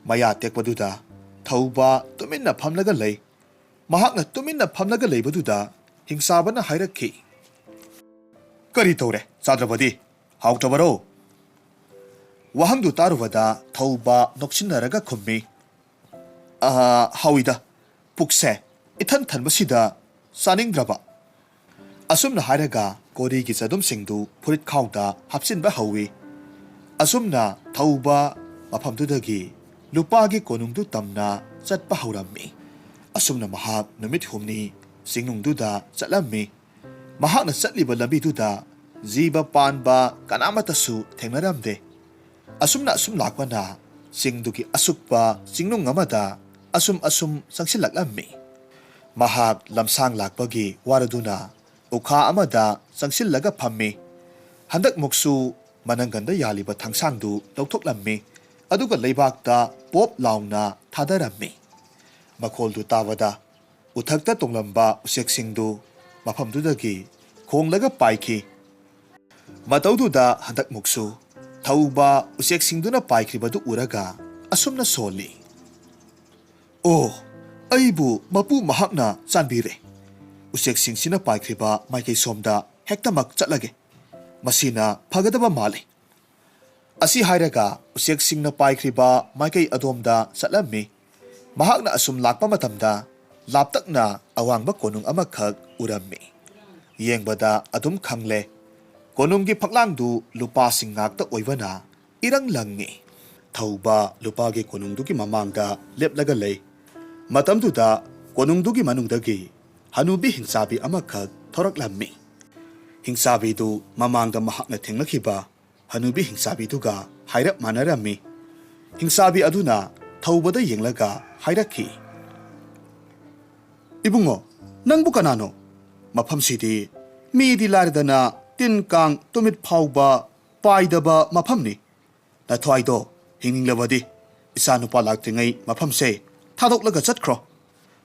ꯃꯌꯥ ꯇꯦꯛꯄꯗꯨꯗ ꯊꯧꯕ ꯇꯨꯃꯤꯟꯅ ꯐꯝꯂꯒ ꯂꯩ꯫ ꯃꯍꯥꯛꯅ ꯇꯨꯃꯤꯟꯅ ꯐꯝꯂꯒ ꯂꯩꯕꯗꯨꯗ ꯍꯤꯡꯆꯥꯕꯅ ꯍꯥꯏꯔꯛꯈꯤ, "ꯀꯔꯤ ꯇꯧꯔꯦ, ꯆꯥꯗ꯭ꯔꯕꯗꯤ? ꯍꯥꯎꯇ꯭ꯔꯕꯔꯣ?" ꯋꯥꯍꯪꯗꯨ ꯇꯥꯔꯨꯕꯗ ꯊꯧꯕ ꯅꯣꯛꯁꯤꯟꯅꯔꯒ ꯈꯨꯝꯃꯤ, "ꯑꯥ, ꯍꯥꯎꯏꯗ, ꯄꯨꯛꯁꯦ ꯏꯊꯟ ꯊꯟꯕꯁꯤꯗ ꯆꯥꯅꯤꯡꯗ꯭ꯔꯕ꯫" ꯑꯁꯨꯝꯅ ꯍꯥꯏꯔꯒ ꯀꯣꯔꯤꯒꯤ ꯆꯗꯨꯝꯁꯤꯡꯗꯨ ꯐꯨꯔꯤꯠꯈꯥꯎꯗ ꯍꯥꯞꯆꯤꯟꯕ ꯍꯧꯏ꯫ ꯑꯁꯨꯝꯅ ꯊꯧꯕ ꯃꯐꯝꯗꯨꯗꯒꯤ ꯂꯨꯄꯥꯒꯤ ꯀꯣꯅꯨꯡꯗꯨ ꯇꯝꯅ ꯆꯠꯄ ꯍꯧꯔꯝꯃꯤ꯫ ꯑꯁꯨꯝꯅ ꯃꯍꯥꯛ ꯅꯨꯃꯤꯠ ꯍꯨꯝꯅꯤ ꯆꯤꯡꯅꯨꯡꯗꯨꯗ ꯆꯠꯂꯝꯃꯤ꯫ ꯃꯍꯥꯛꯅ ꯆꯠꯂꯤꯕ ꯂꯝꯕꯤꯗꯨꯗ ꯖꯤꯕ ꯄꯥꯟꯕ ꯀꯅꯥꯃꯠꯇꯁꯨ ꯊꯦꯡꯅꯔꯝꯗꯦ꯫ ꯑꯁꯨꯝꯅ ꯑꯁꯨꯝ ꯂꯥꯛꯄꯅ ꯆꯤꯡꯗꯨꯒꯤ ꯑꯁꯨꯛꯄ ꯆꯤꯡꯅꯨꯡ ꯑꯃꯗ ꯑꯁꯨꯝ ꯑꯁꯨꯝ ꯆꯪꯁꯤꯜꯂꯛꯂꯝꯃꯤ꯫ ꯃꯍꯥꯛ ꯂꯝꯁꯥꯡ ꯂꯥꯛꯄꯒꯤ ꯋꯥꯔꯗꯨꯅ ꯎꯈꯥ ꯑꯃꯗ ꯆꯪꯁꯤꯜꯂꯒ ꯐꯝꯃꯤ꯫ ꯍꯟꯗꯛꯃꯨꯛꯁꯨ ꯃꯅꯪꯒꯟꯗ ꯌꯥꯜꯂꯤꯕ ꯊꯥꯡꯁꯥꯡꯗꯨ ꯂꯧꯊꯣꯛꯂꯝꯃꯤ, ꯑꯗꯨꯒ ꯂꯩꯕꯥꯛꯇ ꯄꯣꯞ ꯂꯥꯎꯅ ꯊꯥꯗꯔꯝꯃꯤ꯫ ꯃꯈꯣꯜꯗꯨ ꯇꯥꯕꯗ ꯎꯊꯛꯇ ꯇꯣꯡꯂꯝꯕ ꯎꯆꯦꯛꯁꯤꯡꯗꯨ ꯃꯐꯝꯗꯨꯗꯒꯤ ꯈꯣꯡꯂꯒ ꯄꯥꯏꯈꯤ꯫ ꯃꯇꯧꯗꯨꯗ ꯍꯟꯗꯛꯃꯨꯛꯁꯨ ꯊꯧꯕ ꯎꯆꯦꯛꯁꯤꯡꯗꯨꯅ ꯄꯥꯏꯈ꯭ꯔꯤꯕꯗꯨ ꯎꯔꯒ ꯑꯁꯨꯝꯅ ꯁꯣꯜꯂꯤ, "ꯑꯣ, ꯑꯩꯕꯨ ꯃꯄꯨ ꯃꯍꯥꯛꯅ ꯆꯥꯟꯕꯤꯔꯦ꯫ ꯎꯆꯦꯛꯁꯤꯡꯁꯤꯅ ꯄꯥꯏꯈ꯭ꯔꯤꯕ ꯃꯥꯏꯀꯩ ꯁꯣꯝꯗ ꯍꯦꯛꯇꯃꯛ ꯆꯠꯂꯒꯦ꯫ ꯃꯁꯤꯅ ꯐꯒꯗꯕ ꯃꯥꯜꯂꯤ"꯫ ꯑꯁꯤ ꯍꯥꯏꯔꯒ ꯎꯆꯦꯛꯁꯤꯡꯅ ꯄꯥꯏꯈ꯭ꯔꯤꯕ ꯃꯥꯏꯀꯩ ꯑꯗꯣꯝꯗ ꯆꯠꯂꯝꯃꯤ꯫ ꯃꯍꯥꯛꯅ ꯑꯁꯨꯝ ꯂꯥꯛꯄ ꯃꯇꯝꯗ ꯂꯥꯞꯇꯛꯅ ꯑꯋꯥꯡꯕ ꯀꯣꯅꯨꯡ ꯑꯃꯈꯛ ꯎꯔꯝꯃꯤ꯫ ꯌꯦꯡꯕꯗ ꯑꯗꯨꯝ ꯈꯪꯂꯦ, ꯀꯣꯅꯨꯡꯒꯤ ꯐꯛꯂꯥꯡꯗꯨ ꯂꯨꯄꯥꯁꯤꯡ ꯉꯥꯛꯇ ꯑꯣꯏꯕꯅ ꯏꯔꯪ ꯂꯪꯉꯤ꯫ ꯊꯧꯕ ꯂꯨꯄꯥꯒꯤ ꯀꯣꯅꯨꯡꯗꯨꯒꯤ ꯃꯃꯥꯡꯗ ꯂꯦꯞꯂꯒ ꯂꯩ꯫ ꯃꯇꯝꯗꯨꯗ ꯀꯣꯅꯨꯡꯗꯨꯒꯤ ꯃꯅꯨꯡꯗꯒꯤ ꯍꯅꯨꯕꯤ ꯍꯤꯡꯆꯥꯕꯤ ꯑꯃꯈꯛ ꯊꯣꯔꯛꯂꯝꯃꯤ꯫ ꯍꯤꯡꯆꯥꯕꯤꯗꯨ ꯃꯃꯥꯡꯗ ꯃꯍꯥꯛꯅ ꯊꯦꯡꯅꯈꯤꯕ ꯍꯅꯨꯕꯤ ꯍꯤꯡꯆꯥꯕꯤꯗꯨꯒ ꯍꯥꯏꯔꯞ ꯃꯥꯟꯅꯔꯝꯃꯤ꯫ ꯍꯤꯡꯆꯥꯕꯤ ꯑꯗꯨꯅ ꯊꯧꯕꯗ ꯌꯦꯡꯂꯒ ꯍꯥꯏꯔꯛꯈꯤ, "ꯏꯕꯨꯡꯉꯣ, ꯅꯪꯕꯨ ꯀꯅꯥꯅꯣ? ꯃꯐꯝꯁꯤꯗꯤ ꯃꯤꯗꯤ ꯂꯥꯏꯔꯗꯅ ꯇꯤꯟ ꯀꯥꯡ ꯇꯨꯃꯤꯠ ꯐꯥꯎꯕ ꯄꯥꯏꯗꯕ ꯃꯐꯝꯅꯤ꯫ ꯅꯊ꯭ꯋꯥꯏꯗꯣ ꯍꯤꯡꯅꯤꯡꯂꯕꯗꯤ ꯏꯆꯥ ꯅꯨꯄꯥ ꯂꯥꯛꯇ꯭ꯔꯤꯉꯩ ꯃꯐꯝꯁꯦ ꯊꯥꯗꯣꯛꯂꯒ ꯆꯠꯈ꯭ꯔꯣ꯫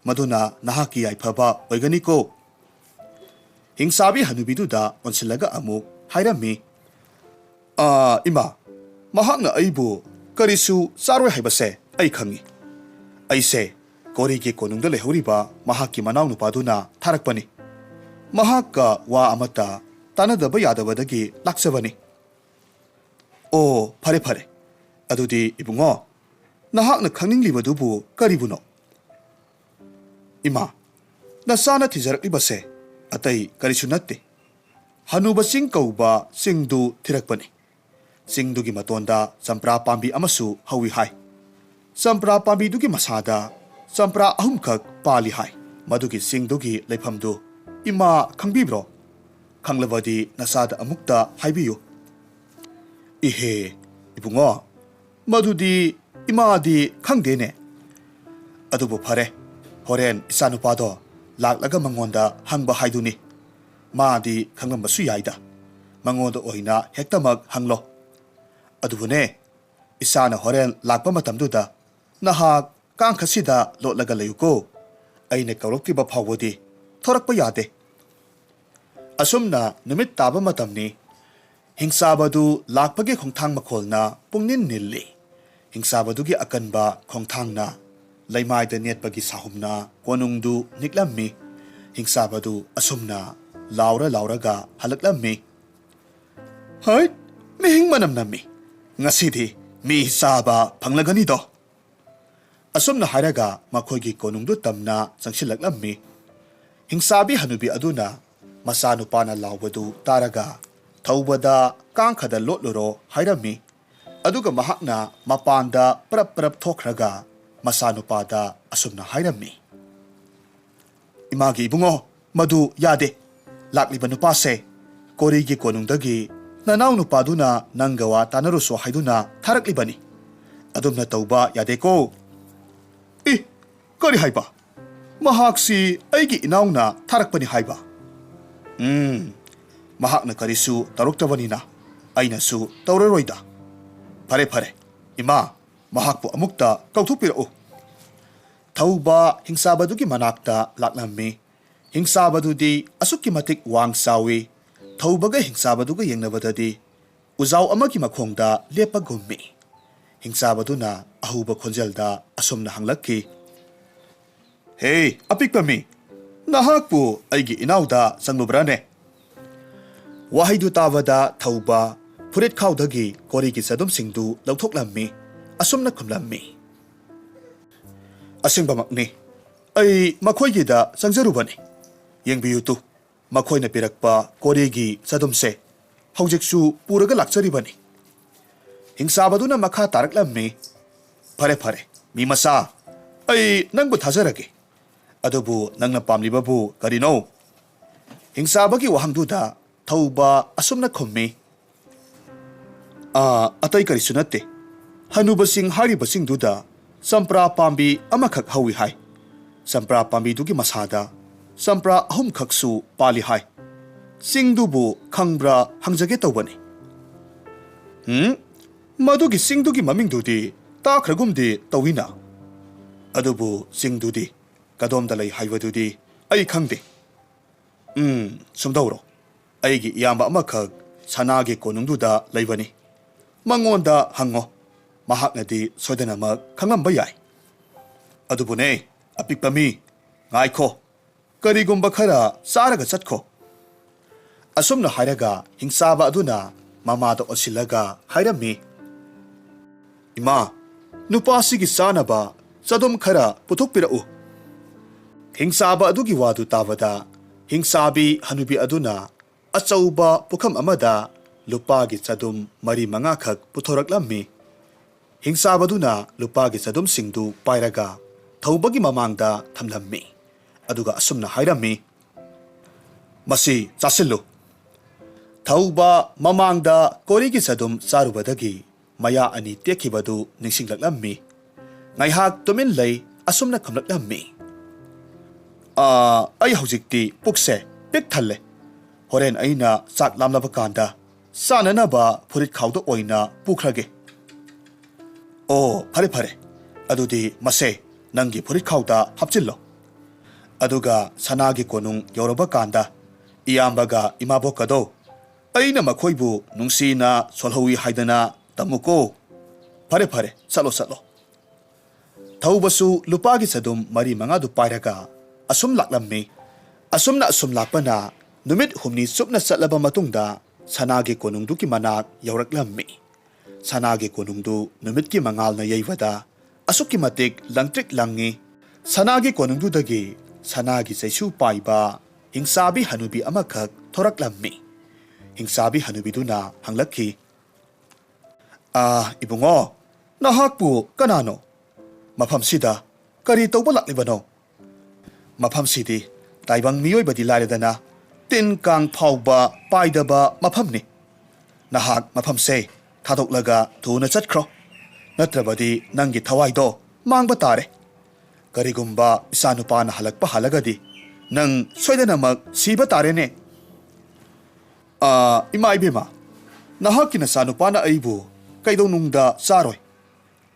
ꯃꯗꯨꯅ ꯅꯍꯥꯛꯀꯤ ꯌꯥꯏꯐꯕ ꯑꯣꯏꯒꯅꯤꯀꯣ"꯫ ꯍꯤꯡꯆꯥꯕꯤ ꯍꯅꯨꯕꯤꯗꯨꯗ ꯑꯣꯟꯁꯤꯜꯂꯒ ꯑꯃꯨꯛ ꯍꯥꯏꯔꯝꯃꯤ, "ꯑꯥ, ꯏꯃꯥ, ꯃꯍꯥꯛꯅ ꯑꯩꯕꯨ ꯀꯔꯤꯁꯨ ꯆꯥꯔꯣꯏ ꯍꯥꯏꯕꯁꯦ ꯑꯩ ꯈꯪꯏ꯫ ꯑꯩꯁꯦ ꯀꯣꯔꯤꯒꯤ ꯀꯣꯅꯨꯡꯗ ꯂꯩꯍꯧꯔꯤꯕ ꯃꯍꯥꯛꯀꯤ ꯃꯅꯥꯎꯅꯨꯄꯥꯗꯨꯅ ꯊꯥꯔꯛꯄꯅꯤ꯫ ꯃꯍꯥꯛꯀ ꯋꯥ ꯑꯃꯠꯇ ꯇꯥꯟꯅꯗꯕ ꯌꯥꯗꯕꯗꯒꯤ ꯂꯥꯛꯆꯕꯅꯤ"꯫ "ꯑꯣ, ꯐꯔꯦ, ꯐꯔꯦ꯫ ꯑꯗꯨꯗꯤ ꯏꯕꯨꯡꯉꯣ, ꯅꯍꯥꯛꯅ ꯈꯪꯅꯤꯡꯂꯤꯕꯗꯨꯕꯨ ꯀꯔꯤꯕꯨꯅꯣ?" "ꯏꯃꯥ, ꯅꯆꯥꯅ ꯊꯤꯖꯔꯛꯂꯤꯕꯁꯦ ꯑꯇꯩ ꯀꯔꯤꯁꯨ ꯅꯠꯇꯦ꯫ ꯍꯅꯨꯕ ꯆꯤꯡ ꯀꯧꯕ ꯆꯤꯡꯗꯨ ꯊꯤꯔꯛꯄꯅꯤ꯫ ꯆꯤꯡꯗꯨꯒꯤ ꯃꯇꯣꯟꯗ ꯆꯝꯄ꯭ꯔꯥ ꯄꯥꯝꯕꯤ ꯑꯃꯁꯨ ꯍꯧꯏ ꯍꯥꯏ꯫ ꯆꯝꯄ꯭ꯔꯥ ꯄꯥꯝꯕꯤꯗꯨꯒꯤ ꯃꯁꯥꯗ ꯆꯝꯄ꯭ꯔꯥ ꯑꯍꯨꯝꯈꯛ ꯄꯥꯜꯂꯤ ꯍꯥꯏ꯫ ꯃꯗꯨꯒꯤ ꯆꯤꯡꯗꯨꯒꯤ ꯂꯩꯐꯝꯗꯨ ꯏꯃꯥ ꯈꯪꯕꯤꯕ꯭ꯔꯣ? ꯈꯪꯂꯕꯗꯤ ꯅꯆꯥꯗ ꯑꯃꯨꯛꯇ ꯍꯥꯏꯕꯤꯌꯨ"꯫ "ꯏꯍꯦ, ꯏꯕꯨꯡꯉꯣ, ꯃꯗꯨꯗꯤ ꯏꯃꯥꯗꯤ ꯈꯪꯗꯦꯅꯦ"꯫ ꯑꯗꯨꯕꯨ ꯐꯔꯦ, ꯍꯣꯔꯦꯟ ꯏꯆꯥꯅꯨꯄꯥꯗꯣ ꯂꯥꯛꯂꯒ ꯃꯉꯣꯟꯗ ꯍꯪꯕ ꯍꯥꯏꯗꯨꯅꯤ꯫ ꯃꯥꯗꯤ ꯈꯪꯂꯝꯕꯁꯨ ꯌꯥꯏꯗ꯫ ꯃꯉꯣꯟꯗ ꯑꯣꯏꯅ ꯍꯦꯛꯇꯃꯛ ꯍꯪꯂꯣ꯫ ꯑꯗꯨꯕꯨꯅꯦ, ꯏꯆꯥꯅ ꯍꯣꯔꯦꯟ ꯂꯥꯛꯄ ꯃꯇꯝꯗꯨꯗ ꯅꯍꯥꯛ ꯀꯥꯡꯈꯁꯤꯗ ꯂꯣꯠꯂꯒ ꯂꯩꯌꯨꯀꯣ꯫ ꯑꯩꯅ ꯀꯧꯔꯛꯇ꯭ꯔꯤꯕ ꯐꯥꯎꯕꯗꯤ ꯊꯣꯔꯛꯄ ꯌꯥꯗꯦ꯫ ꯑꯁꯨꯝꯅ ꯅꯨꯃꯤꯠ ꯇꯥꯕ ꯃꯇꯝꯅꯤ꯫ ꯍꯤꯡꯆꯥꯕꯗꯨ ꯂꯥꯛꯄꯒꯤ ꯈꯣꯡꯊꯥꯡ ꯃꯈꯣꯜꯅ ꯄꯨꯡꯅꯤꯟ ꯅꯤꯜꯂꯤ꯫ ꯍꯤꯡꯆꯥꯕꯗꯨꯒꯤ ꯑꯀꯟꯕ ꯈꯣꯡꯊꯥꯡꯅ ꯂꯩꯃꯥꯏꯗ ꯅꯦꯠꯄꯒꯤ ꯁꯥꯍꯨꯝꯅ ꯀꯣꯅꯨꯡꯗꯨ ꯅꯤꯛꯂꯝꯃꯤ꯫ ꯍꯤꯡꯆꯥꯕꯗꯨ ꯑꯁꯨꯝꯅ ꯂꯥꯎꯔ ꯂꯥꯎꯔꯒ ꯍꯜꯂꯛꯂꯝꯃꯤ꯫ "ꯍꯩꯠ! ꯃꯤꯍꯤꯡ ꯃꯅꯝ ꯅꯝꯃꯤ꯫ ꯉꯁꯤꯗꯤ ꯃꯤ ꯆꯥꯕ ꯐꯪꯂꯒꯅꯤꯗꯣ!" ꯑꯁꯨꯝꯅ ꯍꯥꯏꯔꯒ ꯃꯈꯣꯏꯒꯤ ꯀꯣꯅꯨꯡꯗꯨ ꯇꯝꯅ ꯆꯪꯁꯤꯜꯂꯛꯂꯝꯃꯤ꯫ ꯍꯤꯡꯆꯥꯕꯤ ꯍꯅꯨꯕꯤ ꯑꯗꯨꯅ ꯃꯆꯥꯅꯨꯄꯥꯅ ꯂꯥꯎꯕꯗꯨ ꯇꯥꯔꯒ ꯊꯧꯕꯗ "ꯀꯥꯡꯈꯗ ꯂꯣꯠꯂꯨꯔꯣ" ꯍꯥꯏꯔꯝꯃꯤ꯫ ꯑꯗꯨꯒ ꯃꯍꯥꯛꯅ ꯃꯄꯥꯟꯗ ꯄꯔꯞ ꯄꯔꯞ ꯊꯣꯛꯈ꯭ꯔꯒ ꯃꯆꯥꯅꯨꯄꯥꯗ ꯑꯁꯨꯝꯅ ꯍꯥꯏꯔꯝꯃꯤ꯫ "ꯏꯃꯥꯒꯤ ꯏꯕꯨꯡꯉꯣ, ꯃꯗꯨ ꯌꯥꯗꯦ꯫ ꯂꯥꯛꯂꯤꯕ ꯅꯨꯄꯥꯁꯦ ꯀꯣꯔꯤꯒꯤ ꯀꯣꯅꯨꯡꯗꯒꯤ ꯅꯅꯥꯎ ꯅꯨꯄꯥꯗꯨꯅ ꯅꯪꯒ ꯋꯥ ꯇꯥꯅꯔꯨꯁꯣ ꯍꯥꯏꯗꯨꯅ ꯊꯥꯔꯛꯂꯤꯕꯅꯤ꯫ ꯑꯗꯨꯝꯅ ꯇꯧꯕ ꯌꯥꯗꯦꯀꯣ꯫" "ꯏ, ꯀꯔꯤ ꯍꯥꯏꯕ? ꯃꯍꯥꯛꯁꯤ ꯑꯩꯒꯤ ꯏꯅꯥꯎꯅ ꯊꯥꯔꯛꯄꯅꯤ ꯍꯥꯏꯕ?" "ꯎꯝ, ꯃꯍꯥꯛꯅ ꯀꯔꯤꯁꯨ ꯇꯧꯔꯛꯇꯕꯅꯤꯅ ꯑꯩꯅꯁꯨ ꯇꯧꯔꯔꯣꯏꯗ꯫ ꯐꯔꯦ, ꯐꯔꯦ, ꯏꯃꯥ, ꯃꯍꯥꯛꯄꯨ ꯑꯃꯨꯛꯇ ꯀꯧꯊꯣꯛꯄꯤꯔꯛꯎ꯫" ꯊꯧꯕ ꯍꯤꯡꯆꯥꯕꯗꯨꯒꯤ ꯃꯅꯥꯛꯇ ꯂꯥꯛꯂꯝꯃꯤ꯫ ꯍꯤꯡꯆꯥꯕꯗꯨꯗꯤ ꯑꯁꯨꯛꯀꯤ ꯃꯇꯤꯛ ꯋꯥꯡ ꯆꯥꯎꯏ, ꯊꯧꯕꯒ ꯍꯤꯡꯆꯥꯕꯗꯨꯒ ꯌꯦꯡꯅꯕꯗꯗꯤ ꯎꯖꯥꯎ ꯑꯃꯒꯤ ꯃꯈꯣꯡꯗ ꯂꯦꯞꯄꯒꯨꯝꯃꯤ꯫ ꯍꯤꯡꯆꯥꯕꯗꯨꯅ ꯑꯍꯧꯕ ꯈꯣꯟꯖꯦꯜꯗ ꯑꯁꯨꯝꯅ ꯍꯪꯂꯛꯈꯤ, "ꯍꯦ, ꯑꯄꯤꯛꯄ ꯃꯤ, ꯅꯍꯥꯛꯄꯨ ꯑꯩꯒꯤ ꯏꯅꯥꯎꯗ ꯆꯪꯂꯨꯕ꯭ꯔꯥꯅꯦ?" ꯋꯥꯍꯩꯗꯨ ꯇꯥꯕꯗ ꯊꯧꯕ ꯐꯨꯔꯤꯠꯈꯥꯎꯗꯒꯤ ꯀꯣꯔꯤꯒꯤ ꯆꯗꯨꯝꯁꯤꯡꯗꯨ ꯂꯧꯊꯣꯛꯂꯝꯃꯤ꯫ ꯑꯁꯨꯝꯅ ꯈꯨꯝꯂꯝꯃꯤ, "ꯑꯁꯦꯡꯕꯃꯛꯅꯤ꯫ ꯑꯩ ꯃꯈꯣꯏꯒꯤꯗ ꯆꯪꯖꯔꯨꯕꯅꯤ꯫ ꯌꯦꯡꯕꯤꯌꯨ ꯇꯨ, ꯃꯈꯣꯏꯅ ꯄꯤꯔꯛꯄ ꯀꯣꯔꯤꯒꯤ ꯆꯗꯨꯝꯁꯦ ꯍꯧꯖꯤꯛꯁꯨ ꯄꯨꯔꯒ ꯂꯥꯛꯆꯔꯤꯕꯅꯤ꯫" ꯍꯤꯡꯆꯥꯕꯗꯨꯅ ꯃꯈꯥ ꯇꯥꯔꯛꯂꯝꯃꯤ, "ꯐꯔꯦ, ꯐꯔꯦ, ꯃꯤ ꯃꯆꯥ, ꯑꯩ ꯅꯪꯕꯨ ꯊꯥꯖꯔꯒꯦ꯫ ꯑꯗꯨꯕꯨ ꯅꯪꯅ ꯄꯥꯝꯂꯤꯕꯕꯨ ꯀꯔꯤꯅꯣ?" ꯍꯤꯡꯆꯥꯕꯒꯤ ꯋꯥꯍꯪꯗꯨꯗ ꯊꯧꯕ ꯑꯁꯨꯝꯅ ꯈꯨꯝꯃꯤ, "ꯑꯥ, ꯑꯇꯩ ꯀꯔꯤꯁꯨ ꯅꯠꯇꯦ꯫ ꯍꯅꯨꯕꯁꯤꯡ ꯍꯥꯏꯔꯤꯕꯁꯤꯡꯗꯨꯗ ꯆꯝꯄ꯭ꯔꯥ ꯄꯥꯝꯕꯤ ꯑꯃꯈꯛ ꯍꯧꯏ ꯍꯥꯏ꯫ ꯆꯝꯄ꯭ꯔꯥ ꯄꯥꯝꯕꯤꯗꯨꯒꯤ ꯃꯁꯥꯗ ꯆꯝꯄ꯭ꯔꯥ ꯑꯍꯨꯝꯈꯛꯁꯨ ꯄꯥꯜꯂꯤ ꯍꯥꯏ꯫ ꯆꯤꯡꯗꯨꯕꯨ ꯈꯪꯕ꯭ꯔꯥ ꯍꯪꯖꯒꯦ ꯇꯧꯕꯅꯤ꯫ ꯎꯝ, ꯃꯗꯨꯒꯤ ꯆꯤꯡꯗꯨꯒꯤ ꯃꯃꯤꯡꯗꯨꯗꯤ ꯇꯥꯈ꯭ꯔꯒꯨꯝꯗꯤ ꯇꯧꯏꯅ꯫ ꯑꯗꯨꯕꯨ ꯆꯤꯡꯗꯨꯗꯤ ꯀꯗꯣꯝꯗ ꯂꯩ ꯍꯥꯏꯕꯗꯨꯗꯤ ꯑꯩ ꯈꯪꯗꯦ꯫ ꯎꯝ, ꯁꯨꯝꯗꯧꯔꯣ꯫ ꯑꯩꯒꯤ ꯏꯌꯥꯝꯕ ꯑꯃꯈꯛ ꯁꯅꯥꯒꯤ ꯀꯣꯅꯨꯡꯗꯨꯗ ꯂꯩꯕꯅꯤ꯫ ꯃꯉꯣꯟꯗ ꯍꯪꯉꯣ꯫ ꯃꯍꯥꯛꯅꯗꯤ ꯁꯣꯏꯗꯅꯃꯛ ꯈꯪꯂꯝꯕ ꯌꯥꯏ꯫ ꯑꯗꯨꯕꯨꯅꯦ, ꯑꯄꯤꯛꯄ ꯃꯤ, ꯉꯥꯏꯈꯣ꯫ ꯀꯔꯤꯒꯨꯝꯕ ꯈꯔ ꯆꯥꯔꯒ ꯆꯠꯈꯣ꯫ ꯑꯁꯨꯝꯅ ꯍꯥꯏꯔꯒ ꯍꯤꯡꯆꯥꯕ ꯑꯗꯨꯅ ꯃꯃꯥꯗ ꯑꯣꯟꯁꯤꯜꯂꯒ ꯍꯥꯏꯔꯝꯃꯤ, "ꯏꯃꯥ, ꯅꯨꯄꯥꯁꯤꯒꯤ ꯆꯥꯅꯕ ꯆꯗꯨꯝ ꯈꯔ ꯄꯨꯊꯣꯛꯄꯤꯔꯛꯎ꯫" ꯍꯤꯡꯆꯥꯕ ꯑꯗꯨꯒꯤ ꯋꯥꯗꯨ ꯇꯥꯕꯗ ꯍꯤꯡꯆꯥꯕꯤ ꯍꯅꯨꯕꯤ ꯑꯗꯨꯅ ꯑꯆꯧꯕ ꯄꯨꯈꯝ ꯑꯃꯗ ꯂꯨꯄꯥꯒꯤ ꯆꯗꯨꯝ ꯃꯔꯤ ꯃꯉꯥꯈꯛ ꯄꯨꯊꯣꯔꯛꯂꯝꯃꯤ꯫ ꯍꯤꯡꯆꯥꯕꯗꯨꯅ ꯂꯨꯄꯥꯒꯤ ꯆꯗꯨꯝꯁꯤꯡꯗꯨ ꯄꯥꯏꯔꯒ ꯊꯧꯕꯒꯤ ꯃꯃꯥꯡꯗ ꯊꯝꯂꯝꯃꯤ꯫ ꯑꯗꯨꯒ ꯑꯁꯨꯝꯅ ꯍꯥꯏꯔꯝꯃꯤ, "ꯃꯁꯤ ꯆꯥꯁꯤꯜꯂꯨ꯫" ꯊꯧꯕ ꯃꯃꯥꯡꯗ ꯀꯣꯔꯤꯒꯤ ꯆꯗꯨꯝ ꯆꯥꯔꯨꯕꯗꯒꯤ ꯃꯌꯥ ꯑꯅꯤ ꯇꯦꯛꯈꯤꯕꯗꯨ ꯅꯤꯡꯁꯤꯡꯂꯛꯂꯝꯃꯤ꯫ ꯉꯥꯏꯍꯥꯛ ꯇꯨꯃꯤꯟ ꯂꯩ, ꯑꯁꯨꯝꯅ ꯈꯨꯝꯂꯛꯂꯝꯃꯤ, "ꯑꯥ, ꯑꯩ ꯍꯧꯖꯤꯛꯇꯤ ꯄꯨꯛꯁꯦ ꯄꯤꯛ ꯊꯜꯂꯦ꯫ ꯍꯣꯔꯦꯟ ꯑꯩꯅ ꯆꯥꯛ ꯂꯥꯝꯂꯕ ꯀꯥꯟꯗ ꯆꯥꯅꯅꯕ ꯐꯨꯔꯤꯠ ꯈꯥꯎꯗ ꯑꯣꯏꯅ ꯄꯨꯈ꯭ꯔꯒꯦ꯫" "ꯑꯣ, ꯐꯔꯦ ꯐꯔꯦ꯫ ꯑꯗꯨꯗꯤ ꯃꯁꯦ ꯅꯪꯒꯤ ꯐꯨꯔꯤꯠ ꯈꯥꯎꯗ ꯍꯥꯞꯆꯤꯜꯂꯣ꯫ ꯑꯗꯨꯒ ꯁꯅꯥꯒꯤ ꯀꯣꯅꯨꯡ ꯌꯧꯔꯕ ꯀꯥꯟꯗ ꯏꯌꯥꯝꯕꯒ ꯏꯃꯥꯕꯣꯛꯀꯗꯣ ꯑꯩꯅ ꯃꯈꯣꯏꯕꯨ ꯅꯨꯡꯁꯤꯅ ꯁꯣꯜꯍꯧꯏ ꯍꯥꯏꯗꯅ ꯇꯝꯃꯨꯀꯣ꯫ ꯐꯔꯦ ꯐꯔꯦ, ꯆꯠꯂꯣ ꯆꯠꯂꯣ꯫" ꯊꯧꯕꯁꯨ ꯂꯨꯄꯥꯒꯤ ꯆꯗꯨꯝ ꯃꯔꯤ ꯃꯉꯥꯗꯨ ꯄꯥꯏꯔꯒ ꯑꯁꯨꯝ ꯂꯥꯛꯂꯝꯃꯤ꯫ ꯑꯁꯨꯝꯅ ꯑꯁꯨꯝ ꯂꯥꯛꯄꯅ ꯅꯨꯃꯤꯠ ꯍꯨꯝꯅꯤ ꯆꯨꯞꯅ ꯆꯠꯂꯕ ꯃꯇꯨꯡꯗ ꯁꯅꯥꯒꯤ ꯀꯣꯅꯨꯡꯗꯨꯒꯤ ꯃꯅꯥꯛ ꯌꯧꯔꯛꯂꯝꯃꯤ꯫ ꯁꯅꯥꯒꯤ ꯀꯣꯅꯨꯡꯗꯨ ꯅꯨꯃꯤꯠꯀꯤ ꯃꯉꯥꯜꯅ ꯌꯩꯕꯗ ꯑꯁꯨꯛꯀꯤ ꯃꯇꯤꯛ ꯂꯪꯇ꯭ꯔꯤꯛ ꯂꯪꯉꯤ꯫ ꯁꯅꯥꯒꯤ ꯀꯣꯅꯨꯡꯗꯨꯗꯒꯤ ꯁꯅꯥꯒꯤ ꯆꯩꯁꯨ ꯄꯥꯏꯕ ꯍꯤꯡꯆꯥꯕꯤ ꯍꯅꯨꯕꯤ ꯑꯃꯈꯛ ꯊꯣꯔꯛꯂꯝꯃꯤ꯫ ꯍꯤꯡꯆꯥꯕꯤ ꯍꯅꯨꯕꯤꯗꯨꯅ ꯍꯪꯂꯛꯈꯤ, "ꯑꯥ, ꯏꯕꯨꯡꯉꯣ, ꯅꯍꯥꯛꯄꯨ ꯀꯅꯥꯅꯣ? ꯃꯐꯝꯁꯤꯗ ꯀꯔꯤ ꯇꯧꯕ ꯂꯥꯛꯂꯤꯕꯅꯣ? ꯃꯐꯝꯁꯤꯗꯤ ꯇꯥꯏꯕꯪ ꯃꯤꯑꯣꯏꯕꯗꯤ ꯂꯥꯏꯔꯗꯅ ꯇꯤꯟ ꯀꯥꯡ ꯐꯥꯎꯕ ꯄꯥꯏꯗꯕ ꯃꯐꯝꯅꯤ꯫ ꯅꯍꯥꯛ ꯃꯐꯝꯁꯦ ꯊꯥꯗꯣꯛꯂꯒ ꯊꯨꯅ ꯆꯠꯈ꯭ꯔꯣ, ꯅꯠꯇ꯭ꯔꯕꯗꯤ ꯅꯪꯒꯤ ꯊꯋꯥꯏꯗꯣ ꯃꯥꯡꯕ ꯇꯥꯔꯦ꯫ ꯀꯔꯤꯒꯨꯝꯕ ꯏꯆꯥꯅꯨꯄꯥꯅ ꯍꯜꯂꯛꯄ ꯍꯜꯂꯒꯗꯤ ꯅꯪ ꯁꯣꯏꯗꯅꯃꯛ ꯁꯤꯕ ꯇꯥꯔꯦꯅꯦ꯫ ꯑꯥ, ꯏꯃꯥ ꯏꯕꯦꯝꯃ, ꯅꯍꯥꯛꯀꯤ ꯅꯆꯥꯅꯨꯄꯥꯅ ꯑꯩꯕꯨ ꯀꯩꯗꯧꯅꯨꯡꯗ ꯆꯥꯔꯣꯏ꯫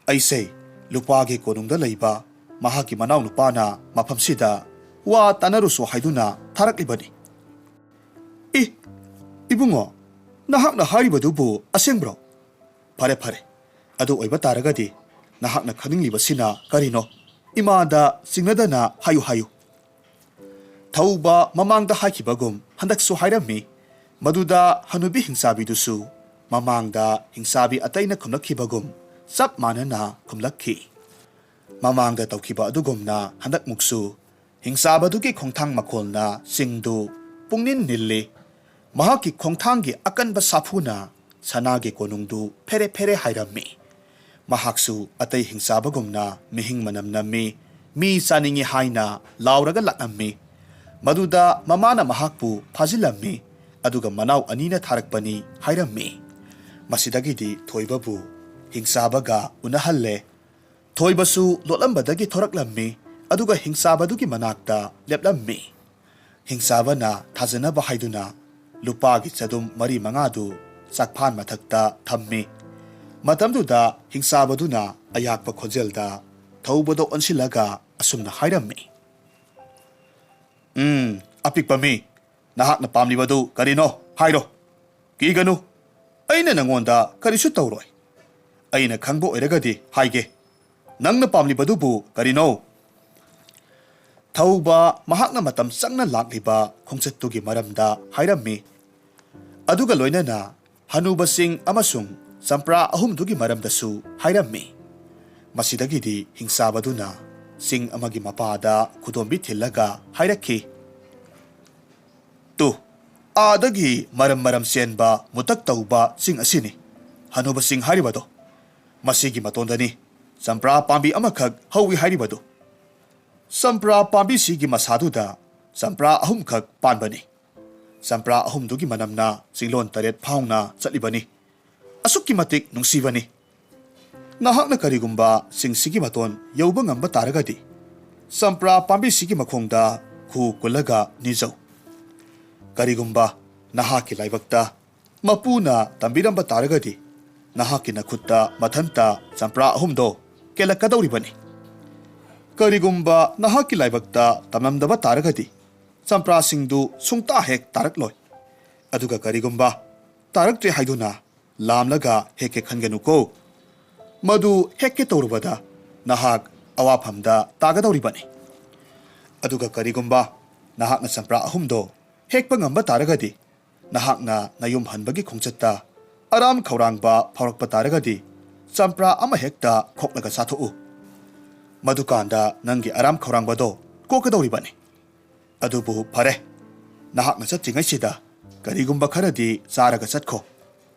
ꯑꯩꯁꯦ ꯂꯨꯄꯥꯒꯤ ꯀꯣꯅꯨꯡꯗ ꯂꯩꯕ ꯃꯍꯥꯛꯀꯤ ꯃꯅꯥꯎꯅꯨꯄꯥꯅ ꯃꯐꯝꯁꯤꯗ ꯋꯥ ꯇꯥꯅꯔꯨꯁꯨ ꯍꯥꯏꯗꯨꯅ ꯊꯥꯔꯛꯂꯤꯕꯅꯤ꯫ ꯏ, ꯏꯕꯨꯡꯉꯣ, ꯅꯍꯥꯛꯅ ꯍꯥꯏꯔꯤꯕꯗꯨꯕꯨ ꯑꯁꯦꯡꯕ꯭ꯔꯣ? ꯐꯔꯦ, ꯐꯔꯦ꯫ ꯑꯗꯨ ꯑꯣꯏꯕ ꯇꯥꯔꯒꯗꯤ ꯅꯍꯥꯛꯅ ꯈꯪꯅꯤꯡꯂꯤꯕꯁꯤꯅ ꯀꯔꯤꯅꯣ? ꯏꯃꯥꯗ ꯆꯤꯡꯅꯗꯅ ꯍꯥꯏꯌꯨ, ꯍꯥꯏꯌꯨ꯫ ꯊꯧꯕ ꯃꯃꯥꯡꯗ ꯍꯥꯏꯈꯤꯕꯒꯨꯝ ꯍꯟꯗꯛꯁꯨ ꯍꯥꯏꯔꯝꯃꯤ꯫ ꯃꯗꯨꯗ ꯍꯅꯨꯕꯤ ꯍꯤꯡꯆꯥꯕꯤꯗꯨꯁꯨ ꯃꯃꯥꯡꯗ ꯍꯤꯡꯆꯥꯕꯤ ꯑꯇꯩꯅ ꯈꯨꯝꯂꯛꯈꯤꯕꯒꯨꯝ ꯆꯞ ꯃꯥꯟꯅꯅ ꯈꯨꯝꯂꯛꯈꯤ꯫ ꯃꯃꯥꯡꯗ ꯇꯧꯈꯤꯕ ꯑꯗꯨꯒꯨꯝꯅ ꯍꯟꯗꯛꯃꯨꯛꯁꯨ ꯍꯤꯡꯆꯥꯕꯗꯨꯒꯤ ꯈꯣꯡꯊꯥꯡ ꯃꯈꯣꯜꯅ ꯆꯤꯡꯗꯨ ꯄꯨꯡꯅꯤꯟ ꯅꯤꯜꯂꯤ꯫ ꯃꯍꯥꯛꯀꯤ ꯈꯣꯡꯊꯥꯡꯒꯤ ꯑꯀꯟꯕ ꯁꯥꯐꯨꯅ ꯁꯅꯥꯒꯤ ꯀꯣꯅꯨꯡꯗꯨ ꯐꯦꯔꯦ ꯐꯦꯔꯦ ꯍꯥꯏꯔꯝꯃꯤ꯫ ꯃꯍꯥꯛꯁꯨ ꯑꯇꯩ ꯍꯤꯡꯆꯥꯕꯒꯨꯝꯅ ꯃꯤꯍꯤꯡ ꯃꯅꯝ ꯅꯝꯃꯤ, ꯃꯤ ꯆꯥꯅꯤꯡꯏ ꯍꯥꯏꯅ ꯂꯥꯎꯔꯒ ꯂꯥꯛꯂꯝꯃꯤ꯫ ꯃꯗꯨꯗ ꯃꯃꯥꯅ ꯃꯍꯥꯛꯄꯨ ꯐꯥꯖꯤꯜꯂꯝꯃꯤ, ꯑꯗꯨꯒ ꯃꯅꯥꯎ ꯑꯅꯤꯅ ꯊꯥꯔꯛꯄꯅꯤ ꯍꯥꯏꯔꯝꯃꯤ꯫ ꯃꯁꯤꯗꯒꯤꯗꯤ ꯊꯣꯏꯕꯕꯨ ꯍꯤꯡꯆꯥꯕꯒ ꯎꯅꯍꯜꯂꯦ꯫ ꯊꯣꯏꯕꯁꯨ ꯂꯣꯠꯂꯝꯕꯗꯒꯤ ꯊꯣꯔꯛꯂꯝꯃꯤ, ꯑꯗꯨꯒ ꯍꯤꯡꯆꯥꯕꯗꯨꯒꯤ ꯃꯅꯥꯛꯇ ꯂꯦꯞꯂꯝꯃꯤ꯫ ꯍꯤꯡꯆꯥꯕꯅ ꯊꯥꯖꯅꯕ ꯍꯥꯏꯗꯨꯅ ꯂꯨꯄꯥꯒꯤ ꯆꯗꯨꯝ ꯃꯔꯤ ꯃꯉꯥꯗꯨ ꯆꯥꯛꯐꯥꯟ ꯃꯊꯛꯇ ꯊꯝꯃꯤ꯫ ꯃꯇꯝꯗꯨꯗ ꯍꯤꯡꯆꯥꯕꯗꯨꯅ ꯑꯌꯥꯛꯄ ꯈꯣꯟꯖꯦꯜꯗ ꯊꯧꯕꯗ ꯑꯣꯟꯁꯤꯜꯂꯒ ꯑꯁꯨꯝꯅ ꯍꯥꯏꯔꯝꯃꯤ, "ꯎꯝ, ꯑꯄꯤꯛꯄ ꯃꯤ, ꯅꯍꯥꯛꯅ ꯄꯥꯝꯂꯤꯕꯗꯨ ꯀꯔꯤꯅꯣ? ꯍꯥꯏꯔꯣ꯫ ꯀꯤꯒꯅꯨ꯫ ꯑꯩꯅ ꯅꯉꯣꯟꯗ ꯀꯔꯤꯁꯨ ꯇꯧꯔꯣꯏ꯫ ꯑꯩꯅ ꯈꯪꯕ ꯑꯣꯏꯔꯒꯗꯤ ꯍꯥꯏꯒꯦ꯫ ꯅꯪꯅ ꯄꯥꯝꯂꯤꯕꯗꯨꯕꯨ ꯀꯔꯤꯅꯣ?" ꯊꯧꯕ ꯃꯍꯥꯛꯅ ꯃꯇꯝ ꯆꯪꯅ ꯂꯥꯛꯂꯤꯕ ꯈꯣꯡꯆꯠꯇꯨꯒꯤ ꯃꯔꯝꯗ ꯍꯥꯏꯔꯝꯃꯤ꯫ ꯑꯗꯨꯒ ꯂꯣꯏꯅꯅ ꯍꯅꯨꯕ ꯆꯤꯡ ꯑꯃꯁꯨꯡ ꯆꯝꯄ꯭ꯔꯥ ꯑꯍꯨꯝꯗꯨꯒꯤ ꯃꯔꯝꯗꯁꯨ ꯍꯥꯏꯔꯝꯃꯤ꯫ ꯃꯁꯤꯗꯒꯤꯗꯤ ꯍꯤꯡꯆꯥꯕꯗꯨꯅ ꯆꯤꯡ ꯑꯃꯒꯤ ꯃꯄꯥꯗ ꯈꯨꯗꯣꯝꯕꯤ ꯊꯤꯜꯂꯒ ꯍꯥꯏꯔꯛꯈꯤ, "ꯇꯨ, ꯑꯥꯗꯒꯤ ꯃꯔꯝ ꯃꯔꯝ ꯆꯦꯟꯕ ꯃꯨꯇꯛ ꯇꯧꯕ ꯆꯤꯡ ꯑꯁꯤꯅꯤ꯫ ꯍꯅꯨꯕ ꯆꯤꯡ ꯍꯥꯏꯔꯤꯕꯗꯣ꯫ ꯃꯁꯤꯒꯤ ꯃꯇꯣꯟꯗꯅꯤ ꯆꯝꯄ꯭ꯔꯥ ꯄꯥꯝꯕꯤ ꯑꯃꯈꯛ ꯍꯧꯏ ꯍꯥꯏꯔꯤꯕꯗꯨ꯫ ꯆꯝꯄ꯭ꯔꯥ ꯄꯥꯝꯕꯤꯁꯤꯒꯤ ꯃꯁꯥꯗꯨꯗ ꯆꯝꯄ꯭ꯔꯥ ꯑꯍꯨꯝꯈꯛ ꯄꯥꯟꯕꯅꯤ꯫ ꯆꯝꯄ꯭ꯔꯥ ꯑꯍꯨꯝꯗꯨꯒꯤ ꯃꯅꯝꯅ ꯆꯤꯡꯂꯣꯟ ꯇꯔꯦꯠ ꯐꯥꯎꯅ ꯆꯠꯂꯤꯕꯅꯤ꯫ ꯑꯁꯨꯛꯀꯤ ꯃꯇꯤꯛ ꯅꯨꯡꯁꯤꯕꯅꯤ꯫" ꯅꯍꯥꯛꯅ ꯀꯔꯤꯒꯨꯝꯕ ꯆꯤꯡꯁꯤꯒꯤ ꯃꯇꯣꯟ ꯌꯧꯕ ꯉꯝꯕ ꯇꯥꯔꯒꯗꯤ, ꯆꯝꯄ꯭ꯔꯥ ꯄꯥꯝꯕꯤꯁꯤꯒꯤ ꯃꯈꯣꯡꯗ ꯈꯨ ꯀꯨꯜꯂꯒ ꯅꯤꯖꯧ꯫ ꯀꯔꯤꯒꯨꯝꯕ ꯅꯍꯥꯛꯀꯤ ꯂꯥꯏꯕꯛꯇ ꯃꯄꯨꯅ ꯇꯝꯕꯤꯔꯝꯕ ꯇꯥꯔꯒꯗꯤ, ꯅꯍꯥꯛꯀꯤ ꯅꯈꯨꯠꯇ ꯃꯊꯟꯇ ꯆꯝꯄ꯭ꯔꯥ ꯑꯍꯨꯝꯗꯣ ꯀꯦꯜꯂꯛꯀꯗꯧꯔꯤꯕꯅꯤ꯫ ꯀꯔꯤꯒꯨꯝꯕ ꯅꯍꯥꯛꯀꯤ ꯂꯥꯏꯕꯛꯇ ꯇꯝꯂꯝꯗꯕ ꯇꯥꯔꯒꯗꯤ, ꯆꯝꯄ꯭ꯔꯥꯁꯤꯡꯗꯨ ꯁꯨꯡꯇꯥ ꯍꯦꯛ ꯇꯥꯔꯛꯂꯣꯏ꯫ ꯑꯗꯨꯒ ꯀꯔꯤꯒꯨꯝꯕ ꯇꯥꯔꯛꯇ꯭ꯔꯦ ꯍꯥꯏꯗꯨꯅ ꯂꯥꯝꯂꯒ ꯍꯦꯛꯀꯦ ꯈꯟꯒꯅꯨꯀꯣ꯫ ꯃꯗꯨ ꯍꯦꯛꯀꯦ ꯇꯧꯔꯨꯕꯗ ꯅꯍꯥꯛ ꯑꯋꯥꯐꯝꯗ ꯇꯥꯒꯗꯧꯔꯤꯕꯅꯤ꯫ ꯑꯗꯨꯒ ꯀꯔꯤꯒꯨꯝꯕ ꯅꯍꯥꯛꯅ ꯆꯝꯄ꯭ꯔꯥ ꯑꯍꯨꯝꯗꯣ ꯍꯦꯛꯄ ꯉꯝꯕ ꯇꯥꯔꯒꯗꯤ, ꯅꯍꯥꯛꯅ ꯅꯌꯨꯝ ꯍꯟꯕꯒꯤ ꯈꯣꯡꯆꯠꯇ ꯑꯔꯥꯝ ꯈꯧꯔꯥꯡꯕ ꯐꯥꯎꯔꯛꯄ ꯇꯥꯔꯒꯗꯤ, ꯆꯝꯄ꯭ꯔꯥ ꯑꯃ ꯍꯦꯛꯇ ꯈꯣꯛꯂꯒ ꯆꯥꯊꯣꯛꯎ꯫ ꯃꯗꯨꯀꯥꯟꯗ ꯅꯪꯒꯤ ꯑꯔꯥꯝ ꯈꯧꯔꯥꯡꯕꯗꯣ ꯀꯣꯛꯀꯗꯧꯔꯤꯕꯅꯤ꯫ ꯑꯗꯨꯕꯨ ꯐꯔꯦ, ꯅꯍꯥꯛꯅ ꯆꯠꯇ꯭ꯔꯤꯉꯩꯁꯤꯗ ꯀꯔꯤꯒꯨꯝꯕ ꯈꯔꯗꯤ ꯆꯥꯔꯒ ꯆꯠꯈꯣ꯫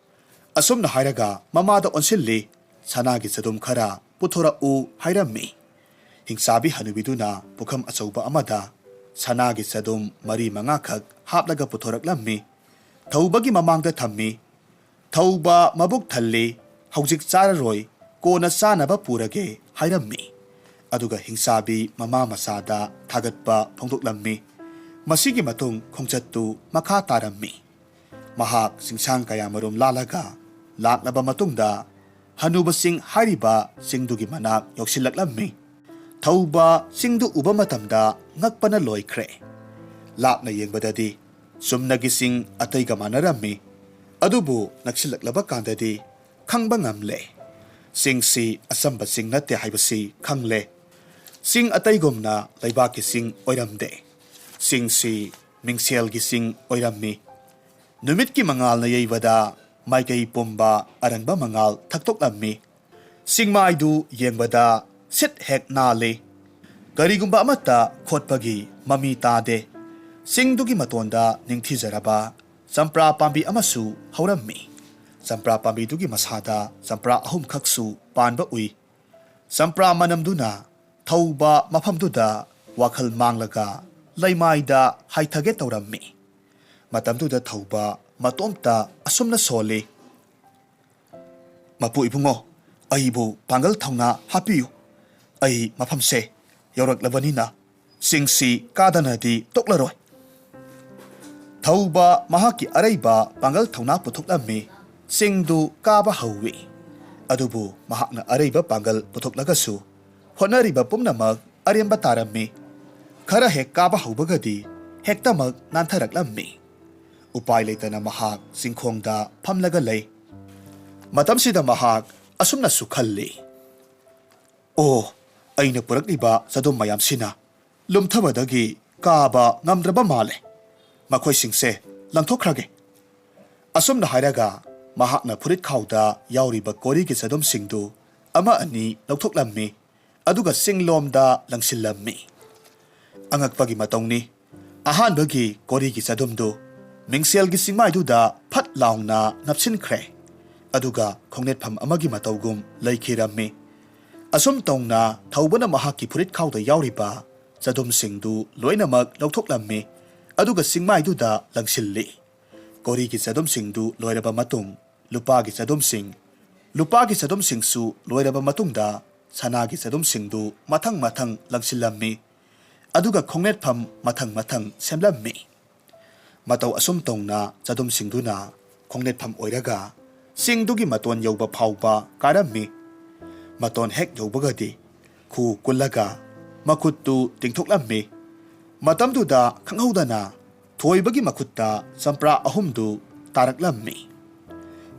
ꯑꯁꯨꯝꯅ ꯍꯥꯏꯔꯒ ꯃꯃꯥꯗ ꯑꯣꯟꯁꯤꯜꯂꯤ꯫ ꯁꯅꯥꯒꯤ ꯆꯗꯨꯝ ꯈꯔ ꯄꯨꯊꯣꯔꯛꯎ ꯍꯥꯏꯔꯝꯃꯤ꯫ ꯍꯤꯡꯆꯥꯕꯤ ꯍꯅꯨꯕꯤꯗꯨꯅ ꯄꯨꯈꯝ ꯑꯆꯧꯕ ꯑꯃꯗ ꯁꯅꯥꯒꯤ ꯆꯗꯨꯝ ꯃꯔꯤ ꯃꯉꯥꯈꯛ ꯍꯥꯞꯂꯒ ꯄꯨꯊꯣꯔꯛꯂꯝꯃꯤ꯫ ꯊꯧꯕꯒꯤ ꯃꯃꯥꯡꯗ ꯊꯝꯃꯤ꯫ ꯊꯧꯕ ꯃꯕꯨꯛ ꯊꯜꯂꯤ, ꯍꯧꯖꯤꯛ ꯆꯥꯔꯔꯣꯏ, ꯀꯣꯟꯅ ꯆꯥꯅꯕ ꯄꯨꯔꯒꯦ ꯍꯥꯏꯔꯝꯃꯤ꯫ ꯑꯗꯨꯒ ꯍꯤꯡꯆꯥꯕꯤ ꯃꯃꯥ ꯃꯆꯥꯗ ꯊꯥꯒꯠꯄ ꯐꯣꯡꯗꯣꯛꯂꯝꯃꯤ꯫ ꯃꯁꯤꯒꯤ ꯃꯇꯨꯡ ꯈꯣꯡꯆꯠꯇꯨ ꯃꯈꯥ ꯇꯥꯔꯝꯃꯤ꯫ ꯃꯍꯥꯛ ꯆꯤꯡꯁꯥꯡ ꯀꯌꯥꯃꯔꯨꯝ ꯂꯥꯜꯂꯒ ꯂꯥꯛꯂꯕ ꯃꯇꯨꯡꯗ, ꯍꯅꯨꯕ ꯆꯤꯡ ꯍꯥꯏꯔꯤꯕ ꯆꯤꯡꯗꯨꯒꯤ ꯃꯅꯥꯛ ꯌꯧꯁꯤꯜꯂꯛꯂꯝꯃꯤ꯫ ꯊꯧꯕ ꯆꯤꯡꯗꯨ ꯎꯕ ꯃꯇꯝꯗ ꯉꯛꯄꯅ ꯂꯣꯏꯈ꯭ꯔꯦ꯫ ꯂꯥꯞꯅ ꯌꯦꯡꯕꯗꯗꯤ ꯆꯨꯝꯅꯒꯤ ꯆꯤꯡ ꯑꯇꯩꯒ ꯃꯥꯟꯅꯔꯝꯃꯤ꯫ ꯑꯗꯨꯕꯨ ꯅꯛꯁꯤꯜꯂꯛꯂꯕ ꯀꯥꯟꯗꯗꯤ ꯈꯪꯕ ꯉꯝꯂꯦ꯫ ꯆꯤꯡꯁꯤ ꯑꯆꯝꯕ ꯆꯤꯡ ꯅꯠꯇꯦ ꯍꯥꯏꯕꯁꯤ ꯈꯪꯂꯦ꯫ ꯆꯤꯡ ꯑꯇꯩꯒꯨꯝꯅ ꯂꯩꯕꯥꯛꯀꯤ ꯆꯤꯡ ꯑꯣꯏꯔꯝꯗꯦ꯫ ꯆꯤꯡꯁꯤ ꯃꯤꯡꯁꯦꯜꯒꯤ ꯆꯤꯡ ꯑꯣꯏꯔꯝꯃꯤ꯫ ꯅꯨꯃꯤꯠꯀꯤ ꯃꯉꯥꯜꯅ ꯌꯩꯕꯗ ꯃꯥꯏꯀꯩ ꯄꯨꯝꯕ ꯑꯔꯪꯕ ꯃꯉꯥꯜ ꯊꯛꯇꯣꯛꯂꯝꯃꯤ꯫ ꯆꯤꯡꯃꯥꯏꯗꯨ ꯌꯦꯡꯕꯗ ꯁꯤꯠ ꯍꯦꯛ ꯅꯥꯜꯂꯤ꯫ ꯀꯔꯤꯒꯨꯝꯕ ꯑꯃꯠꯇ ꯈꯣꯠꯄꯒꯤ ꯃꯃꯤ ꯇꯥꯗꯦ꯫ ꯆꯤꯡꯗꯨꯒꯤ ꯃꯇꯣꯟꯗ ꯅꯤꯡꯊꯤꯖꯔꯕ ꯆꯝꯄ꯭ꯔꯥ ꯄꯥꯝꯕꯤ ꯑꯃꯁꯨ ꯍꯧꯔꯝꯃꯤ꯫ ꯆꯝꯄ꯭ꯔꯥ ꯄꯥꯝꯕꯤꯗꯨꯒꯤ ꯃꯁꯥꯗ ꯆꯝꯄ꯭ꯔꯥ ꯑꯍꯨꯝꯈꯛꯁꯨ ꯄꯥꯟꯕ ꯎꯏ꯫ ꯆꯝꯄ꯭ꯔꯥ ꯃꯅꯝꯗꯨꯅ ꯊꯧꯕ ꯃꯐꯝꯗꯨꯗ ꯋꯥꯈꯜ ꯃꯥꯡꯂꯒ ꯂꯩꯃꯥꯏꯗ ꯍꯥꯏꯊꯒꯦ ꯇꯧꯔꯝꯃꯤ꯫ ꯃꯇꯝꯗꯨꯗ ꯊꯧꯕ ꯃꯇꯣꯝꯇ ꯑꯁꯨꯝꯅ ꯁꯣꯜꯂꯤ, "ꯃꯄꯨ ꯏꯕꯨꯡꯉꯣ, ꯑꯩꯕꯨ ꯄꯥꯡꯒꯜ ꯊꯧꯅꯥ ꯍꯥꯞꯄꯤꯌꯨ꯫ ꯑꯩ ꯃꯐꯝꯁꯦ ꯌꯧꯔꯛꯂꯕꯅꯤꯅ ꯆꯤꯡꯁꯤ ꯀꯥꯗꯅꯗꯤ ꯇꯣꯛꯂꯔꯣꯏ꯫ ꯊꯧꯕ ꯃꯍꯥꯛꯀꯤ ꯑꯔꯩꯕ ꯄꯥꯡꯒꯜ ꯊꯧꯅꯥ ꯄꯨꯊꯣꯛꯂꯝꯃꯤ꯫ ꯆꯤꯡꯗꯨ ꯀꯥꯕ ꯍꯧꯏ꯫ ꯑꯗꯨꯕꯨ ꯃꯍꯥꯛꯅ ꯑꯔꯩꯕ ꯄꯥꯡꯒꯜ ꯄꯨꯊꯣꯛꯂꯒꯁꯨ ꯍꯣꯠꯅꯔꯤꯕ ꯄꯨꯝꯅꯃꯛ ꯑꯔꯦꯝꯕ ꯇꯥꯔꯝꯃꯤ꯫ ꯈꯔ ꯍꯦꯛ ꯀꯥꯕ ꯍꯧꯕꯒꯗꯤ ꯍꯦꯛꯇꯃꯛ ꯅꯥꯟꯊꯔꯛꯂꯝꯃꯤ꯫ ꯎꯄꯥꯏ ꯂꯩꯇꯅ ꯃꯍꯥꯛ ꯆꯤꯡꯈꯣꯡꯗ ꯐꯝꯂꯒ ꯂꯩ꯫ ꯃꯇꯝꯁꯤꯗ ꯃꯍꯥꯛ ꯑꯁꯨꯝꯅꯁꯨ ꯈꯜꯂꯤ, "ꯑꯣ, ꯑꯩꯅ ꯄꯨꯔꯛꯂꯤꯕ ꯆꯗꯨꯝ ꯃꯌꯥꯝꯁꯤꯅ ꯂꯨꯝꯊꯕꯗꯒꯤ ꯀꯥꯕ ꯉꯝꯗ꯭ꯔꯕ ꯃꯥꯜꯂꯦ꯫ ꯃꯈꯣꯏꯁꯤꯡꯁꯦ ꯂꯪꯊꯣꯛꯈ꯭ꯔꯒꯦ"꯫ ꯑꯁꯨꯝꯅ ꯍꯥꯏꯔꯒ ꯃꯍꯥꯛꯅ ꯐꯨꯔꯤꯠ ꯈꯥꯎꯗ ꯌꯥꯎꯔꯤꯕ ꯀꯣꯔꯤꯒꯤ ꯆꯗꯨꯝꯁꯤꯡꯗꯨ ꯑꯃ ꯑꯅꯤ ꯂꯧꯊꯣꯛꯂꯝꯃꯤ, ꯑꯗꯨꯒ ꯆꯤꯡꯂꯣꯝꯗ ꯂꯪꯁꯤꯜꯂꯝꯃꯤ꯫ ꯑꯉꯛꯄꯒꯤ ꯃꯇꯧꯅꯤ, ꯑꯍꯥꯟꯕꯒꯤ ꯀꯣꯔꯤꯒꯤ ꯆꯗꯨꯝꯗꯨ ꯃꯤꯡꯁꯦꯜꯒꯤ ꯆꯤꯡꯃꯥꯏꯗꯨꯗ ꯐꯠ ꯂꯥꯎꯅ ꯅꯞꯁꯤꯟꯈ꯭ꯔꯦ, ꯑꯗꯨꯒ ꯈꯣꯡꯅꯦꯠꯐꯝ ꯑꯃꯒꯤ ꯃꯇꯧꯒꯨꯝ ꯂꯩꯈꯤꯔꯝꯃꯤ꯫ ꯑꯁꯨꯝ ꯇꯧꯅ ꯊꯧꯕꯅ ꯃꯍꯥꯛꯀꯤ ꯐꯨꯔꯤꯠ ꯈꯥꯎꯗ ꯌꯥꯎꯔꯤꯕ ꯆꯗꯨꯝꯁꯤꯡꯗꯨ ꯂꯣꯏꯅꯃꯛ ꯂꯧꯊꯣꯛꯂꯝꯃꯤ, ꯑꯗꯨꯒ ꯆꯤꯡꯃꯥꯏꯗꯨꯗ ꯂꯪꯁꯤꯜꯂꯤ꯫ ꯀꯣꯔꯤꯒꯤ ꯆꯗꯨꯝꯁꯤꯡꯗꯨ ꯂꯣꯏꯔꯕ ꯃꯇꯨꯡ, ꯂꯨꯄꯥꯒꯤ ꯆꯗꯨꯝꯁꯤꯡ, ꯂꯨꯄꯥꯒꯤ ꯆꯗꯨꯝꯁꯤꯡꯁꯨ ꯂꯣꯏꯔꯕ ꯃꯇꯨꯡꯗ, ꯁꯅꯥꯒꯤ ꯆꯗꯨꯝꯁꯤꯡꯗꯨ ꯃꯊꯪ ꯃꯊꯪ ꯂꯪꯁꯤꯜꯂꯝꯃꯤ꯫ ꯑꯗꯨꯒ ꯈꯣꯡꯅꯦꯠꯐꯝ ꯃꯊꯪ ꯃꯊꯪ ꯁꯦꯝꯂꯝꯃꯤ꯫ ꯃꯇꯧ ꯑꯁꯨꯝ ꯇꯧꯅ ꯆꯗꯨꯝꯁꯤꯡꯗꯨꯅ ꯈꯣꯡꯅꯦꯠꯐꯝ ꯑꯣꯏꯔꯒ ꯆꯤꯡꯗꯨꯒꯤ ꯃꯇꯣꯟ ꯌꯧꯕ ꯐꯥꯎꯕ ꯀꯥꯔꯝꯃꯤ꯫ ꯃꯇꯣꯟ ꯍꯦꯛ ꯌꯧꯕꯒꯗꯤ ꯈꯨ ꯀꯨꯜꯂꯒ ꯃꯈꯨꯠꯇꯨ ꯇꯤꯡꯊꯣꯛꯂꯝꯃꯤ꯫ ꯃꯇꯝꯗꯨꯗ ꯈꯪꯍꯧꯗꯅ ꯊꯣꯏꯕꯒꯤ ꯃꯈꯨꯠꯇ ꯆꯝꯄ꯭ꯔꯥ ꯑꯍꯨꯝꯗꯨ ꯇꯥꯔꯛꯂꯝꯃꯤ꯫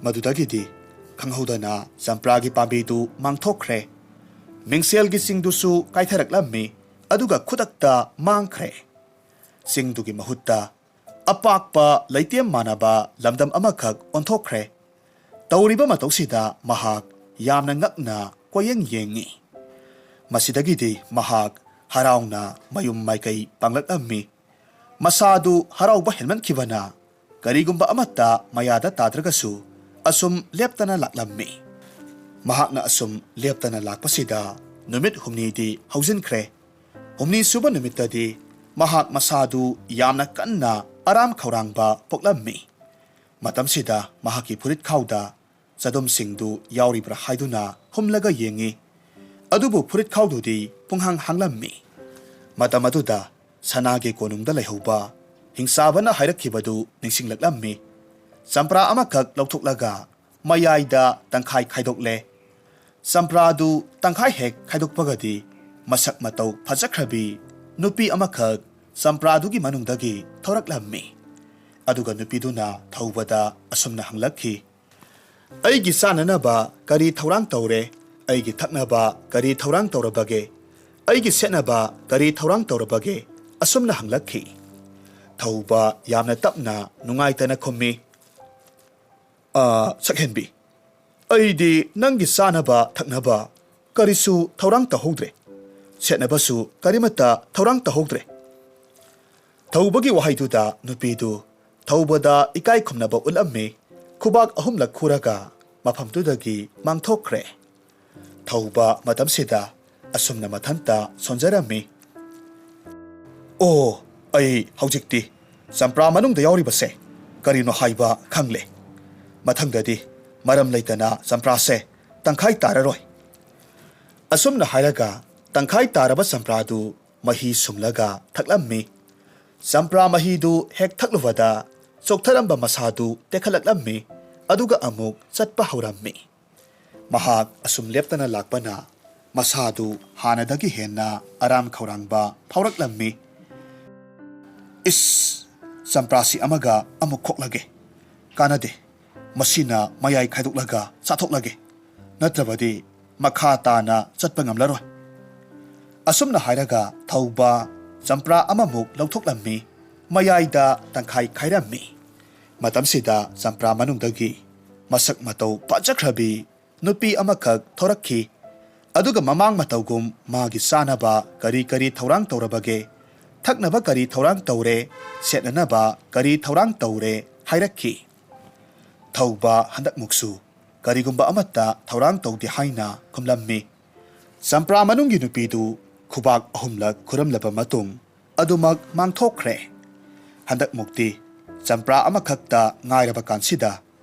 ꯃꯗꯨꯗꯒꯤꯗꯤ ꯈꯪꯍꯧꯗꯅ ꯆꯝꯄ꯭ꯔꯥꯒꯤ ꯄꯥꯝꯕꯤꯗꯨ ꯃꯥꯡꯊꯣꯛꯈ꯭ꯔꯦ꯫ ꯃꯤꯡꯁꯦꯜꯒꯤ ꯆꯤꯡꯗꯨꯁꯨ ꯀꯥꯏꯊꯔꯛꯂꯝꯃꯤ, ꯑꯗꯨꯒ ꯈꯨꯗꯛꯇ ꯃꯥꯡꯈ꯭ꯔꯦ꯫ ꯆꯤꯡꯗꯨꯒꯤ ꯃꯍꯨꯠꯇ ꯑꯄꯥꯛꯄ ꯂꯩꯇꯦꯝ ꯃꯥꯟꯅꯕ ꯂꯝꯗꯝ ꯑꯃꯈꯛ ꯑꯣꯟꯊꯣꯛꯈ꯭ꯔꯦ꯫ ꯇꯧꯔꯤꯕ ꯃꯇꯧꯁꯤꯗ ꯃꯍꯥꯛ ꯌꯥꯝꯅ ꯉꯛꯅ ꯀꯣꯏꯌꯦꯡ ꯌꯦꯡꯉꯤ꯫ ꯃꯁꯤꯗꯒꯤꯗꯤ ꯃꯍꯥꯛ ꯍꯔꯥꯎꯅ ꯃꯌꯨꯝ ꯃꯥꯏꯀꯩ ꯄꯥꯡꯂꯛꯂꯝꯃꯤ꯫ ꯃꯁꯥꯗꯨ ꯍꯔꯥꯎꯕ ꯍꯦꯟꯃꯟꯈꯤꯕꯅ ꯀꯔꯤꯒꯨꯝꯕ ꯑꯃꯠꯇ ꯃꯌꯥꯗ ꯇꯥꯗ꯭ꯔꯒꯁꯨ ꯑꯁꯨꯝ ꯂꯦꯞꯇꯅ ꯂꯥꯛꯂꯝꯃꯤ꯫ ꯃꯍꯥꯛꯅ ꯑꯁꯨꯝ ꯂꯦꯞꯇꯅ ꯂꯥꯛꯄꯁꯤꯗ ꯅꯨꯃꯤꯠ ꯍꯨꯝꯅꯤꯗꯤ ꯍꯧꯖꯤꯟꯈ꯭ꯔꯦ꯫ ꯍꯨꯝꯅꯤ ꯁꯨꯕ ꯅꯨꯃꯤꯠꯇꯗꯤ ꯃꯍꯥꯛ ꯃꯁꯥꯗꯨ ꯌꯥꯝꯅ ꯀꯟꯅ ꯑꯔꯥꯝ ꯈꯧꯔꯥꯡꯕ ꯄꯣꯛꯂꯝꯃꯤ꯫ ꯃꯇꯝꯁꯤꯗ ꯃꯍꯥꯛꯀꯤ ꯐꯨꯔꯤꯠ ꯈꯥꯎꯗ ꯆꯗꯨꯝꯁꯤꯡꯗꯨ ꯌꯥꯎꯔꯤꯕ꯭ꯔꯥ ꯍꯥꯏꯗꯨꯅ ꯍꯨꯝꯂꯒ ꯌꯦꯡꯉꯤ꯫ ꯑꯗꯨꯕꯨ ꯐꯨꯔꯤꯠꯈꯥꯎꯗꯨꯗꯤ ꯄꯨꯡꯍꯥꯡ ꯍꯥꯡꯂꯝꯃꯤ꯫ ꯃꯇꯝ ꯑꯗꯨꯗ ꯁꯅꯥꯒꯤ ꯀꯣꯅꯨꯡꯗ ꯂꯩꯍꯧꯕ ꯍꯤꯡꯆꯥꯕꯅ ꯍꯥꯏꯔꯛꯈꯤꯕꯗꯨ ꯅꯤꯡꯁꯤꯡꯂꯛꯂꯝꯃꯤ꯫ ꯆꯝꯄ꯭ꯔꯥ ꯑꯃꯈꯛ ꯂꯧꯊꯣꯛꯂꯒ ꯃꯌꯥꯏꯗ ꯇꯪꯈꯥꯏ ꯈꯥꯏꯗꯣꯛꯂꯦ꯫ ꯆꯝꯄ꯭ꯔꯥꯗꯨ ꯇꯪꯈꯥꯏ ꯍꯦꯛ ꯈꯥꯏꯗꯣꯛꯄꯒꯗꯤ ꯃꯁꯛ ꯃꯇꯧ ꯐꯖꯈ꯭ꯔꯕꯤ ꯅꯨꯄꯤ ꯑꯃꯈꯛ ꯆꯝꯄ꯭ꯔꯥꯗꯨꯒꯤ ꯃꯅꯨꯡꯗꯒꯤ ꯊꯣꯔꯛꯂꯝꯃꯤ꯫ ꯑꯗꯨꯒ ꯅꯨꯄꯤꯗꯨꯅ ꯊꯧꯕꯗ ꯑꯁꯨꯝꯅ ꯍꯪꯂꯛꯈꯤ, "ꯑꯩꯒꯤ ꯆꯥꯅꯅꯕ ꯀꯔꯤ ꯊꯧꯔꯥꯡ ꯇꯧꯔꯦ? ꯑꯩꯒꯤ ꯊꯛꯅꯕ ꯀꯔꯤ ꯊꯧꯔꯥꯡ ꯇꯧꯔꯕꯒꯦ? ꯑꯩꯒꯤ ꯁꯦꯠꯅꯕ ꯀꯔꯤ ꯊꯧꯔꯥꯡ ꯇꯧꯔꯕꯒꯦ?" ꯑꯁꯨꯝꯅ ꯍꯪꯂꯛꯈꯤ꯫ ꯊꯧꯕ ꯌꯥꯝꯅ ꯇꯞꯅ ꯅꯨꯡꯉꯥꯏꯇꯅ ꯈꯨꯝꯃꯤ, "ꯑ, ꯁꯛꯍꯦꯟꯕꯤ, ꯑꯩꯗꯤ ꯅꯪꯒꯤ ꯆꯥꯅꯕ ꯊꯛꯅꯕ ꯀꯔꯤꯁꯨ ꯊꯧꯔꯥꯡ ꯇꯧꯍꯧꯗ꯭ꯔꯦ꯫ ꯁꯦꯠꯅꯕꯁꯨ ꯀꯔꯤꯃꯠꯇ ꯊꯧꯔꯥꯡ ꯇꯧꯍꯧꯗ꯭ꯔꯦ꯫" ꯊꯧꯕꯒꯤ ꯋꯥꯍꯩꯗꯨꯗ ꯅꯨꯄꯤꯗꯨ ꯊꯧꯕꯗ ꯏꯀꯥꯏ ꯈꯨꯝꯅꯕ ꯎꯠꯂꯝꯃꯤ꯫ ꯈꯨꯕꯥꯛ ꯑꯍꯨꯝꯂꯛ ꯈꯨꯔꯒ ꯃꯐꯝꯗꯨꯗꯒꯤ ꯃꯥꯡꯊꯣꯛꯈ꯭ꯔꯦ꯫ ꯊꯧꯕ ꯃꯇꯝꯁꯤꯗ ꯑꯁꯨꯝꯅ ꯃꯊꯟꯇ ꯁꯣꯟꯖꯔꯝꯃꯤ, "ꯑꯣ, ꯑꯩ ꯍꯧꯖꯤꯛꯇꯤ ꯆꯝꯄ꯭ꯔꯥ ꯃꯅꯨꯡꯗ ꯌꯥꯎꯔꯤꯕꯁꯦ ꯀꯔꯤꯅꯣ ꯍꯥꯏꯕ ꯈꯪꯂꯦ꯫ ꯃꯊꯪꯗꯗꯤ ꯃꯔꯝ ꯂꯩꯇꯅ ꯆꯝꯄ꯭ꯔꯥꯁꯦ ꯇꯪꯈꯥꯏ ꯇꯥꯔꯔꯣꯏ꯫" ꯑꯁꯨꯝꯅ ꯍꯥꯏꯔꯒ ꯇꯪꯈꯥꯏ ꯇꯥꯔꯕ ꯆꯝꯄ꯭ꯔꯥꯗꯨ ꯃꯍꯤ ꯁꯨꯝꯂꯒ ꯊꯛꯂꯝꯃꯤ꯫ ꯆꯝꯄ꯭ꯔꯥ ꯃꯍꯤꯗꯨ ꯍꯦꯛ ꯊꯛꯂꯨꯕꯗ ꯆꯣꯛꯊꯔꯝꯕ ꯃꯁꯥꯗꯨ ꯇꯦꯛꯈꯠꯂꯛꯂꯝꯃꯤ꯫ ꯑꯗꯨꯒ ꯑꯃꯨꯛ ꯆꯠꯄ ꯍꯧꯔꯝꯃꯤ꯫ ꯃꯍꯥꯛ ꯑꯁꯨꯝ ꯂꯦꯞꯇꯅ ꯂꯥꯛꯄꯅ ꯃꯁꯥꯗꯨ ꯍꯥꯟꯅꯗꯒꯤ ꯍꯦꯟꯅ ꯑꯔꯥꯝ ꯈꯧꯔꯥꯡꯕ ꯐꯥꯎꯔꯛꯂꯝꯃꯤ꯫ "ꯏꯁ, ꯆꯝꯄ꯭ꯔꯥꯁꯤ ꯑꯃꯒ ꯑꯃꯨꯛ ꯈꯣꯛꯂꯒꯦ꯫ ꯀꯥꯟꯅꯗꯦ꯫ ꯃꯁꯤꯅ ꯃꯌꯥꯏ ꯈꯥꯏꯗꯣꯛꯂꯒ ꯆꯥꯊꯣꯛꯂꯒꯦ꯫ ꯅꯠꯇ꯭ꯔꯕꯗꯤ ꯃꯈꯥ ꯇꯥꯅ ꯆꯠꯄ ꯉꯝꯂꯔꯣꯏ꯫" ꯑꯁꯨꯝꯅ ꯍꯥꯏꯔꯒ ꯊꯧꯕ ꯆꯝꯄ꯭ꯔꯥ ꯑꯃꯃꯨꯛ ꯂꯧꯊꯣꯛꯂꯝꯃꯤ꯫ ꯃꯌꯥꯏꯗ ꯇꯪꯈꯥꯏ ꯈꯥꯏꯔꯝꯃꯤ꯫ ꯃꯇꯝꯁꯤꯗ ꯆꯝꯄ꯭ꯔꯥ ꯃꯅꯨꯡꯗꯒꯤ ꯃꯁꯛ ꯃꯇꯧ ꯐꯖꯈ꯭ꯔꯕꯤ ꯅꯨꯄꯤ ꯑꯃꯈꯛ ꯊꯣꯔꯛꯈꯤ꯫ ꯑꯗꯨꯒ ꯃꯃꯥꯡ ꯃꯇꯧꯒꯨꯝ ꯃꯥꯒꯤ ꯆꯥꯅꯕ ꯀꯔꯤ ꯀꯔꯤ ꯊꯧꯔꯥꯡ ꯇꯧꯔꯕꯒꯦ, ꯊꯛꯅꯕ ꯀꯔꯤ ꯊꯧꯔꯥꯡ ꯇꯧꯔꯦ, ꯁꯦꯠꯅꯅꯕ ꯀꯔꯤ ꯊꯧꯔꯥꯡ ꯇꯧꯔꯦ ꯍꯥꯏꯔꯛꯈꯤ꯫ ꯊꯧꯕ ꯍꯟꯗꯛꯃꯨꯛꯁꯨ ꯀꯔꯤꯒꯨꯝꯕ ꯑꯃꯠꯇ ꯊꯧꯔꯥꯡ ꯇꯧꯗꯦ ꯍꯥꯏꯅ ꯈꯨꯝꯂꯝꯃꯤ꯫ ꯆꯝꯄ꯭ꯔꯥ ꯃꯅꯨꯡꯒꯤ ꯅꯨꯄꯤꯗꯨ ꯈꯨꯕꯥꯛ ꯑꯍꯨꯝꯂꯛ ꯈꯨꯔꯝꯂꯕ ꯃꯇꯨꯡ ꯑꯗꯨꯃꯛ ꯃꯥꯡꯊꯣꯛꯈ꯭ꯔꯦ꯫ ꯍꯟꯗꯛꯃꯨꯛꯇꯤ ꯆꯝꯄ꯭ꯔꯥ ꯑꯃꯈꯛꯇ ꯉꯥꯏꯔꯕ ꯀꯥꯟꯁꯤꯗ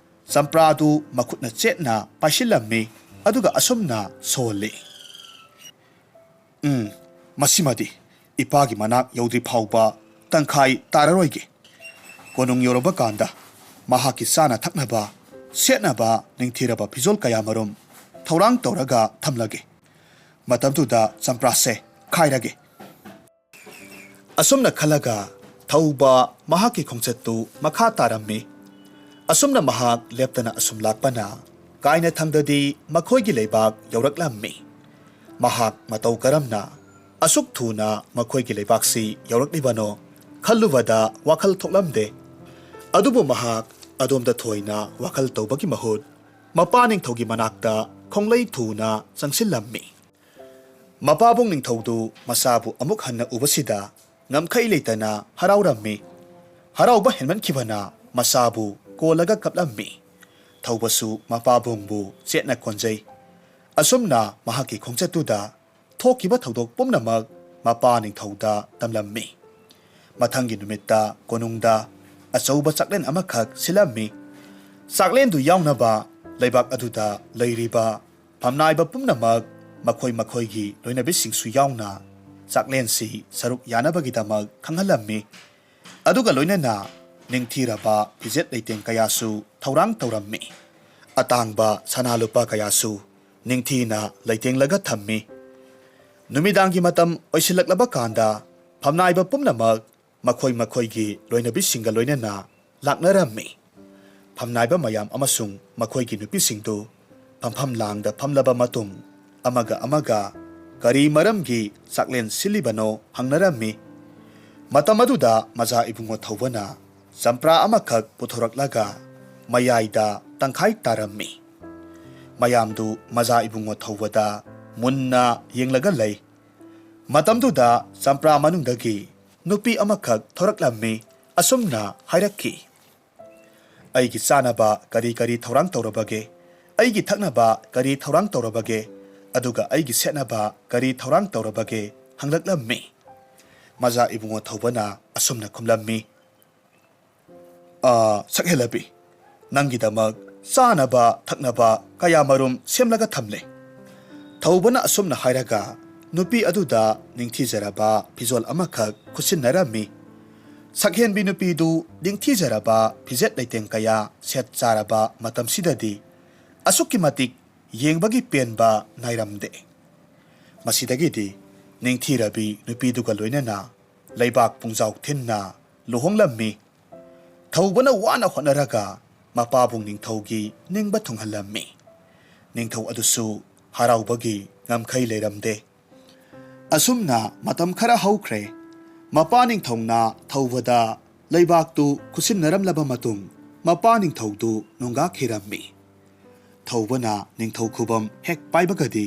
ꯆꯝꯄ꯭ꯔꯥꯗꯨ ꯃꯈꯨꯠꯅ ꯆꯦꯠꯅ ꯄꯥꯏꯁꯤꯜꯂꯝꯃꯤ꯫ ꯑꯗꯨꯒ ꯑꯁꯨꯝꯅ ꯁꯣꯜꯂꯤ, "ꯎꯝ, ꯃꯁꯤꯃꯗꯤ ꯏꯄꯥꯒꯤ ꯃꯅꯥꯛ ꯌꯧꯗ꯭ꯔꯤ ꯐꯥꯎꯕ ꯇꯪꯈꯥꯏ ꯇꯥꯔꯔꯣꯏꯒꯦ꯫ ꯀꯣꯅꯨꯡ ꯌꯧꯔꯕ ꯀꯥꯟꯗ ꯃꯍꯥꯛꯀꯤ ꯆꯥꯅ ꯊꯛꯅꯕ, ꯁꯦꯠꯅꯕ, ꯅꯤꯡꯊꯤꯔꯕ ꯐꯤꯖꯣꯜ ꯀꯌꯥꯃꯔꯨꯝ ꯊꯧꯔꯥꯡ ꯇꯧꯔꯒ ꯊꯝꯂꯒꯦ꯫ ꯃꯇꯝꯗꯨꯗ ꯆꯝꯄ꯭ꯔꯥꯁꯦ ꯈꯥꯏꯔꯒꯦ"꯫ ꯑꯁꯨꯝꯅ ꯈꯜꯂꯒ ꯊꯧꯕ ꯃꯍꯥꯛꯀꯤ ꯈꯣꯡꯆꯠꯇꯨ ꯃꯈꯥ ꯇꯥꯔꯝꯃꯤ꯫ ꯑꯁꯨꯝꯅ ꯃꯍꯥꯛ ꯂꯦꯞꯇꯅ ꯑꯁꯨꯝ ꯂꯥꯛꯄꯅ ꯀꯥꯏꯅꯊꯪꯗꯗꯤ ꯃꯈꯣꯏꯒꯤ ꯂꯩꯕꯥꯛ ꯌꯧꯔꯛꯂꯝꯃꯤ꯫ ꯃꯍꯥꯛ ꯃꯇꯧ ꯀꯔꯝꯅ ꯑꯁꯨꯛ ꯊꯨꯅ ꯃꯈꯣꯏꯒꯤ ꯂꯩꯕꯥꯛꯁꯤ ꯌꯧꯔꯛꯂꯤꯕꯅꯣ ꯈꯜꯂꯨꯕꯗ ꯋꯥꯈꯜ ꯊꯣꯛꯂꯝꯗꯦ꯫ ꯑꯗꯨꯕꯨ ꯃꯍꯥꯛ ꯑꯗꯣꯝꯗ ꯊꯣꯏꯅ ꯋꯥꯈꯜ ꯇꯧꯕꯒꯤ ꯃꯍꯨꯠ ꯃꯄꯥ ꯅꯤꯡꯊꯧꯒꯤ ꯃꯅꯥꯛꯇ ꯈꯣꯡꯂꯩ ꯊꯨꯅ ꯆꯪꯁꯤꯜꯂꯝꯃꯤ꯫ ꯃꯄꯥꯕꯨꯡ ꯅꯤꯡꯊꯧꯗꯨ ꯃꯆꯥꯕꯨ ꯑꯃꯨꯛ ꯍꯟꯅ ꯎꯕꯁꯤꯗ ꯉꯝꯈꯩ ꯂꯩꯇꯅ ꯍꯔꯥꯎꯔꯝꯃꯤ꯫ ꯍꯔꯥꯎꯕ ꯍꯦꯟꯃꯟꯈꯤꯕꯅ ꯃꯆꯥꯕꯨ ꯀꯣꯜꯂꯒ ꯀꯞꯂꯝꯃꯤ꯫ ꯊꯧꯕꯁꯨ ꯃꯄꯥꯕꯨꯡꯕꯨ ꯆꯦꯠꯅ ꯀꯣꯟꯖꯩ꯫ ꯑꯁꯨꯝꯅ ꯃꯍꯥꯛꯀꯤ ꯈꯣꯡꯆꯠꯇꯨꯗ ꯊꯣꯛꯈꯤꯕ ꯊꯧꯗꯣꯛ ꯄꯨꯝꯅꯃꯛ ꯃꯄꯥ ꯅꯤꯡꯊꯧꯗ ꯇꯝꯂꯝꯃꯤ꯫ ꯃꯊꯪꯒꯤ ꯅꯨꯃꯤꯠꯇ ꯀꯣꯅꯨꯡꯗ ꯑꯆꯧꯕ ꯆꯥꯛꯂꯦꯟ ꯑꯃꯈꯛ ꯁꯤꯜꯂꯝꯃꯤ꯫ ꯆꯥꯛꯂꯦꯟꯗꯨ ꯌꯥꯎꯅꯕ ꯂꯩꯕꯥꯛ ꯑꯗꯨꯗ ꯂꯩꯔꯤꯕ ꯐꯝꯅꯥꯏꯕ ꯄꯨꯝꯅꯃꯛ ꯃꯈꯣꯏ ꯃꯈꯣꯏꯒꯤ ꯂꯣꯏꯅꯕꯤꯁꯤꯡꯁꯨ ꯌꯥꯎꯅ ꯆꯥꯛꯂꯦꯟꯁꯤ ꯁꯔꯨꯛ ꯌꯥꯅꯕꯒꯤꯗꯃꯛ ꯈꯪꯍꯜꯂꯝꯃꯤ꯫ ꯑꯗꯨꯒ ꯂꯣꯏꯅꯅ ꯅꯤꯡꯊꯤꯔꯕ ꯐꯤꯖꯦꯠ ꯂꯩꯇꯦꯡ ꯀꯌꯥꯁꯨ ꯊꯧꯔꯥꯡ ꯇꯧꯔꯝꯃꯤ꯫ ꯑꯇꯥꯡꯕ ꯁꯅꯥ ꯂꯨꯄꯥ ꯀꯌꯥꯁꯨ ꯅꯤꯡꯊꯤꯅ ꯂꯩꯇꯦꯡꯂꯒ ꯊꯝꯃꯤ꯫ ꯅꯨꯃꯤꯗꯥꯡꯒꯤ ꯃꯇꯝ ꯑꯣꯏꯁꯤꯜꯂꯛꯂꯕ ꯀꯥꯟꯗ ꯐꯝꯅꯥꯏꯕ ꯄꯨꯝꯅꯃꯛ ꯃꯈꯣꯏ ꯃꯈꯣꯏꯒꯤ ꯂꯣꯏꯅꯕꯤꯁꯤꯡꯒ ꯂꯣꯏꯅꯅ ꯂꯥꯛꯅꯔꯝꯃꯤ꯫ ꯐꯝꯅꯥꯏꯕ ꯃꯌꯥꯝ ꯑꯃꯁꯨꯡ ꯃꯈꯣꯏꯒꯤ ꯅꯨꯄꯤꯁꯤꯡꯗꯨ ꯐꯝꯐꯝ ꯂꯥꯡꯗ ꯐꯝꯂꯕ ꯃꯇꯨꯡ, ꯑꯃꯒ ꯑꯃꯒ ꯀꯔꯤ ꯃꯔꯝꯒꯤ ꯆꯥꯛꯂꯦꯟ ꯁꯤꯜꯂꯤꯕꯅꯣ ꯍꯪꯅꯔꯝꯃꯤ꯫ ꯃꯇꯝ ꯑꯗꯨꯗ ꯃꯖꯥ ꯏꯕꯨꯡꯉꯣ ꯊꯧꯕꯅ ꯆꯝꯄ꯭ꯔꯥ ꯑꯃꯈꯛ ꯄꯨꯊꯣꯔꯛꯂꯒ ꯃꯌꯥꯏꯗ ꯇꯪꯈꯥꯏ ꯇꯥꯔꯝꯃꯤ꯫ ꯃꯌꯥꯝꯗꯨ ꯃꯖꯥ ꯏꯕꯨꯡꯉꯣ ꯊꯧꯕꯗ ꯃꯨꯟꯅ ꯌꯦꯡꯂꯒ ꯂꯩ꯫ ꯃꯇꯝꯗꯨꯗ ꯆꯝꯄ꯭ꯔꯥ ꯃꯅꯨꯡꯗꯒꯤ ꯅꯨꯄꯤ ꯑꯃꯈꯛ ꯊꯣꯔꯛꯂꯝꯃꯤ꯫ ꯑꯁꯨꯝꯅ ꯍꯥꯏꯔꯛꯈꯤ, "ꯑꯩꯒꯤ ꯆꯥꯅꯕ ꯀꯔꯤ ꯀꯔꯤ ꯊꯧꯔꯥꯡ ꯇꯧꯔꯕꯒꯦ? ꯑꯩꯒꯤ ꯊꯛꯅꯕ ꯀꯔꯤ ꯊꯧꯔꯥꯡ ꯇꯧꯔꯕꯒꯦ? ꯑꯗꯨꯒ ꯑꯩꯒꯤ ꯁꯦꯠꯅꯕ ꯀꯔꯤ ꯊꯧꯔꯥꯡ ꯇꯧꯔꯕꯒꯦ?" ꯍꯪꯂꯛꯂꯝꯃꯤ꯫ ꯃꯖꯥ ꯏꯕꯨꯡꯉꯣ ꯊꯧꯕꯅ ꯑꯁꯨꯝꯅ ꯈꯨꯝꯂꯝꯃꯤ, "ꯑꯥ, ꯁꯛꯍꯦꯜꯂꯕꯤ, ꯅꯪꯒꯤꯗꯃꯛ ꯆꯥꯅꯕ ꯊꯛꯅꯕ ꯀꯌꯥꯃꯔꯨꯝ ꯁꯦꯝꯂꯒ ꯊꯝꯂꯦ꯫ ꯊꯧꯕꯅ ꯑꯁꯨꯝꯅ ꯍꯥꯏꯔꯒ ꯅꯨꯄꯤ ꯑꯗꯨꯗ ꯅꯤꯡꯊꯤꯖꯔꯕ ꯐꯤꯖꯣꯜ ꯑꯃꯈꯛ ꯈꯨꯠꯁꯤꯟꯅꯔꯝꯃꯤ꯫ ꯁꯛꯍꯦꯟꯕꯤ ꯅꯨꯄꯤꯗꯨ ꯅꯤꯡꯊꯤꯖꯔꯕ ꯐꯤꯖꯦꯠ ꯂꯩꯇꯦꯡ ꯀꯌꯥ ꯁꯦꯠ ꯆꯥꯔꯕ ꯃꯇꯝꯁꯤꯗꯗꯤ ꯑꯁꯨꯛꯀꯤ ꯃꯇꯤꯛ ꯌꯦꯡꯕꯒꯤ ꯄꯦꯟꯕ ꯅꯥꯏꯔꯝꯗꯦ꯫ ꯃꯁꯤꯗꯒꯤꯗꯤ ꯅꯤꯡꯊꯤꯔꯕꯤ ꯅꯨꯄꯤꯗꯨꯒ ꯂꯣꯏꯅꯅ ꯂꯩꯕꯥꯛ ꯄꯨꯡꯖꯥꯎ ꯊꯤꯟꯅ ꯂꯨꯍꯣꯡꯂꯝꯃꯤ꯫ ꯊꯧꯕꯅ ꯋꯥꯅ ꯍꯣꯠꯅꯔꯒ ꯃꯄꯥꯕꯨꯡ ꯅꯤꯡꯊꯧꯒꯤ ꯅꯤꯡꯕ ꯊꯨꯡꯍꯜꯂꯝꯃꯤ꯫ ꯅꯤꯡꯊꯧ ꯑꯗꯨꯁꯨ ꯍꯔꯥꯎꯕꯒꯤ ꯉꯝꯈꯩ ꯂꯩꯔꯝꯗꯦ꯫ ꯑꯁꯨꯝꯅ ꯃꯇꯝ ꯈꯔ ꯍꯧꯈ꯭ꯔꯦ꯫ ꯃꯄꯥ ꯅꯤꯡꯊꯧꯅ ꯊꯧꯕꯗ ꯂꯩꯕꯥꯛꯇꯨ ꯈꯨꯠꯁꯤꯟꯅꯔꯝꯂꯕ ꯃꯇꯨꯡ ꯃꯄꯥ ꯅꯤꯡꯊꯧꯗꯨ ꯅꯣꯡꯒꯥꯈꯤꯔꯝꯃꯤ꯫ ꯊꯧꯕꯅ ꯅꯤꯡꯊꯧ ꯈꯨꯕꯝ ꯍꯦꯛ ꯄꯥꯏꯕꯒꯗꯤ